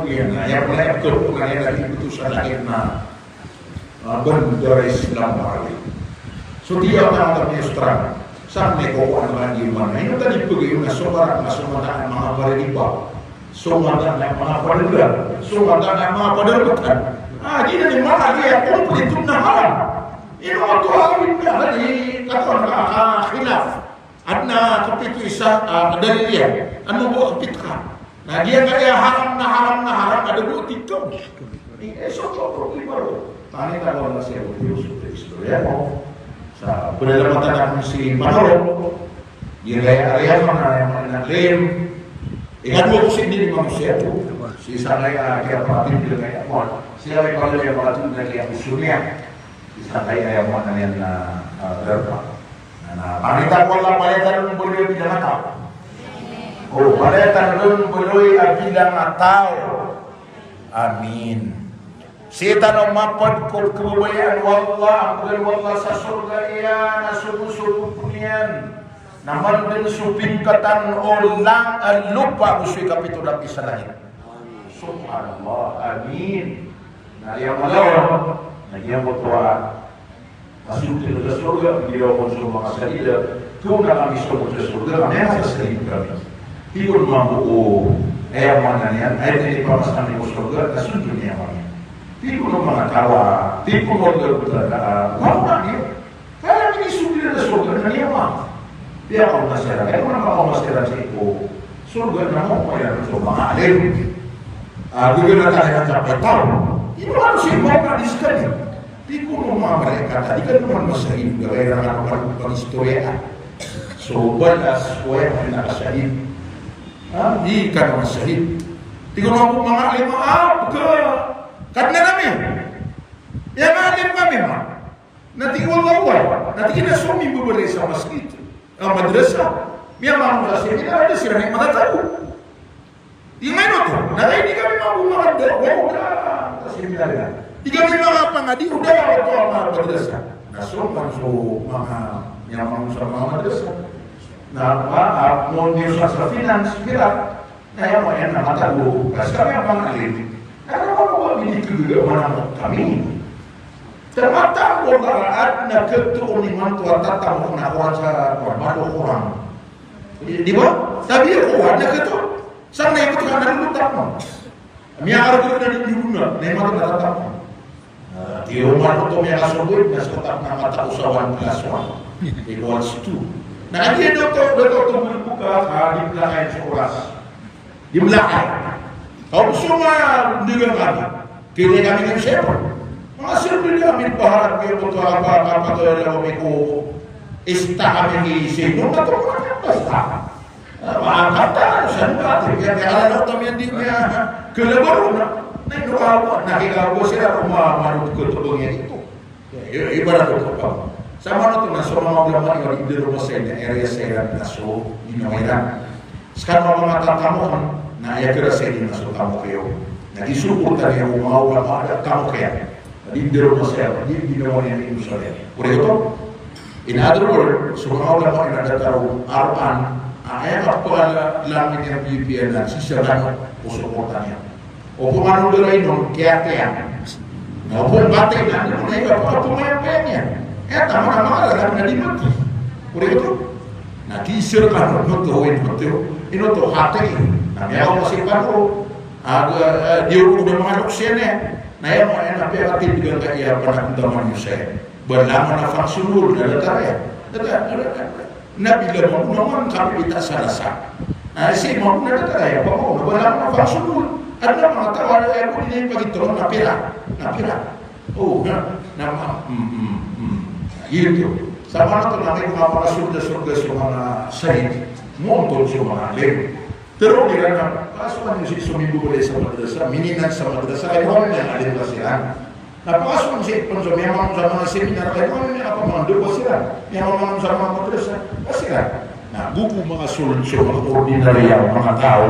iyan, na aya pala aya pkhapoon iyan na di btowan sa lahir na, ah, bandar Islam a Marawi. So di aya tangka miyostrang. Sa mikokowa na di man. Ino tano di pagayon na so Barak na so mataan a manga paririba. So mataan a manga paririba. So mataan a manga paririba. Ah, di na di manga di aya kompleto na haram. Ino oto a awid na hali, katawan ka, ah, khilaf. Adn a kapito isa, ah, dalil iyan. Ano bo a kapito ka? Na giyangkaya haram na haram na haram, ada bo tikaw. Eh, so, so, problema ron. Tani ka ron na siya, so, so, istorya ko. Sa, pwede naman tayo si Manolo. Giyangkaya, aya man na, aya man na claim. Ikadowa ko si, hindi naman siya po. Si isa kaya, kaya pati, giyangkaya mo. Siya ay pala niya, pala na kaya gusto niya. Isa kaya, aya man na yan na, ah, darpa. Na, na, pangita ko Allah, palaya tano ron baloy a bilang a taw. O, palaya tano ron baloy a bilang a taw. Amin. Sii tano mapd ko kababayaan o Allah, a pagari o Allah sa sorga iyan a somosogo pn iyan na mandn so pingkatan o lang-, a lopa ago so ikapito lapis a langit. Subhanallah. Amin. Na aya mala on, na giyangkoto a Masuk ka sorga, pitharo on so manga sahid a, kaona kami somod sa sorga, na miyasasahid kami. Tig on mambo o, aya maana niyan, aya dii pamasanan ko sorga, na sondon iyan kami. Tig on o manga taw a, tig on o manga taw a, wala niyan. Kaya kami somod sa sorga, na niyan ma. Piyakaoma siran, kaya kaoma siran sii ko sorga, na maoma iran so manga alim. Ah, gagana tano iyan sa taw. Ino kano sii maoma di skaniyan. Tig on o manga malaikat a, di kano man masahid, gagawii ran a pag-, pag-istorya. So, balas, o aya man a sahid. Ha, di kano masahid. Tig on o manga alim a, ah, ka-, Kadnan ami. Aya manga alim kami, ma. Na tig o Allah, oway. Na tig iyan a so mimbabalay sa masgit, a madrasa. Miyamambo sa seminar, da siran i matatago. Ino oto? Na di kami mambo makada, o, da, da seminar iyan. Di kami makapangadi, o da, oto a manga madrasa. Na so man so manga, miyamambo sa manga madrasa. Na, ma, a, mo niyo sa, sa finance, pira. Na aya maana na matago, ka skami a manga alim. Na aya maana na matago kami. Taman o Qur'an na katoon imanto a tatamok na Qur'an sa Qur'an, mado Qur'an. Di, di ba? Tabiya ko Qur'an na katoon. Sa na imanto ka na lolot a Qur'an. Miyakargo na di, di rona, na imanto na tatamok. Ah, di roma oto miyakasogoy, na so taw na matao sa one plus one equals two. Na kagiya oto, oto, oto, oto, buka, ah, di mlakay so oras. Di mlakay. Kaw so ma, di ba kami? Kaya kami ng shepherd. Mga sir, di kami paharap kayo ko to, apa, apa, apa, apa, apa, ista kami ni Señor, na to, basta. Ah, maangkat ka, saan ba? Kaya, kaya alam mo kami, hindi niya kalabaro na. Na ino ka ba? Nakikita ko sila kung ma-, manutupad niya dito. I-, ibarat ko pa. Sa manoto na so manga ulama iyan, di ron masaya na area sa iran na so ginawa iran. Skano manga tatamok na aya kira sa iran na so tamok iyo. Na di suporta niyan o manga ulama a tamok iyan. Di, di ron masaya, di, di ginawa niyan ino sa iran. Pwede ko to? In other words, so manga ulama iyan a datar o aroan, a, aya kapakalaman iyan B P N na sisirano o suporta niyan. O pman o da ron inon, kiyatay iyan. Na o pman batay na, na ino na ino, kapakapamayapaya niyan. Aya taman a manga lalag na di mati. Pwede ko to? Na di sir ka, ino to, ino to, ino to, hatay. Na miyaw ko si pano. Ago, eh, di o da manga doksiyan iyan. Na aya maana na piyakatindgan ka iya panakuntaman iyo saya. Ba langon a fangsunol, na datar iyan. Datar, datar. Na bila mambo na man kapita sa rasa. Na si mambo na datar iyan, ba mambo na ba langon a fangsunol. Adn a manga taw a aya ko di niyan pagitoro na pira. Na pira. O, na, na ma-, mm, mm, mm. Giyoto. Sa manoto na may manga pakasorga-sorga so manga sahid. Montol so manga alim. Tero iran na, pakasokan iyo sii so mimbabalay sa madrasa, mininan sa madrasa, kay kami miyaalim ka siran. Na pakasokan sii pn so miyamambo sa manga seminar, kay kami miyakapamambo ka siran. Miyamambo sa manga madrasa, ka siran. Na go ko manga solod so manga ordinaryo a manga taw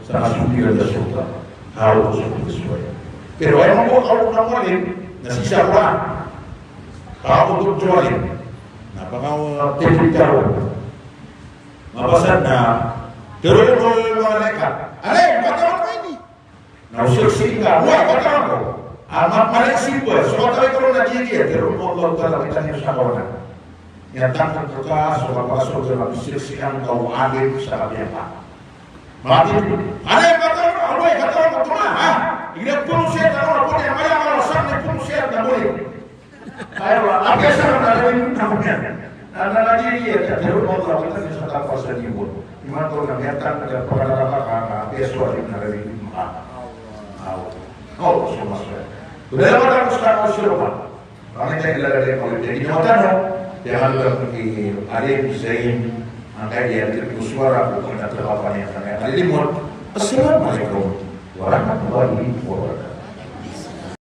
sa kasogiran a sorga. Taw so manga sorga. Pero aya mambo a kaoto na alim, na sii sa Qur'an. Kaoto so alim. Na pakaotipid ka ron. Mabasa na, tero o malaikat. Alim, katawan ko ini. Na o saksi ka, wa, katawan ko. Ama, malaikat simba, so katawan ko na di, di, tero o Allah Ta'ala, kita niyo sa kawanan. Aya tangkd ka, so kapakasorga na pzaksian ka o alim sa kapiyapa. Mati. Alim, katawan ko, alim, katawan ko, tuma, ha? Igira pnosiyan, katawan ko, pnosiyan, maya, maya, sa, pnosiyan, na boleh. Aywa, a kiyasama na lagid o taw niyan. Na, na lagid iyan, tero o Allah, kita niyo sa kapasad iyo. Imanto na miyatangkd a pakadaraka ka, ka, Iya, suwari na lagi. Ah. Aw. Aw, so mas. Uda na mata ko sa ko siro pa. Kami tayo ilalagay ko, hindi nyo matano. Kaya nga lugar ko kay Arif Zain, ang kaya di ko suwara ko kung nagkakapangyarihan. Kaya kalimot. Assalamualaikum warahmatullahi wabarakatuh.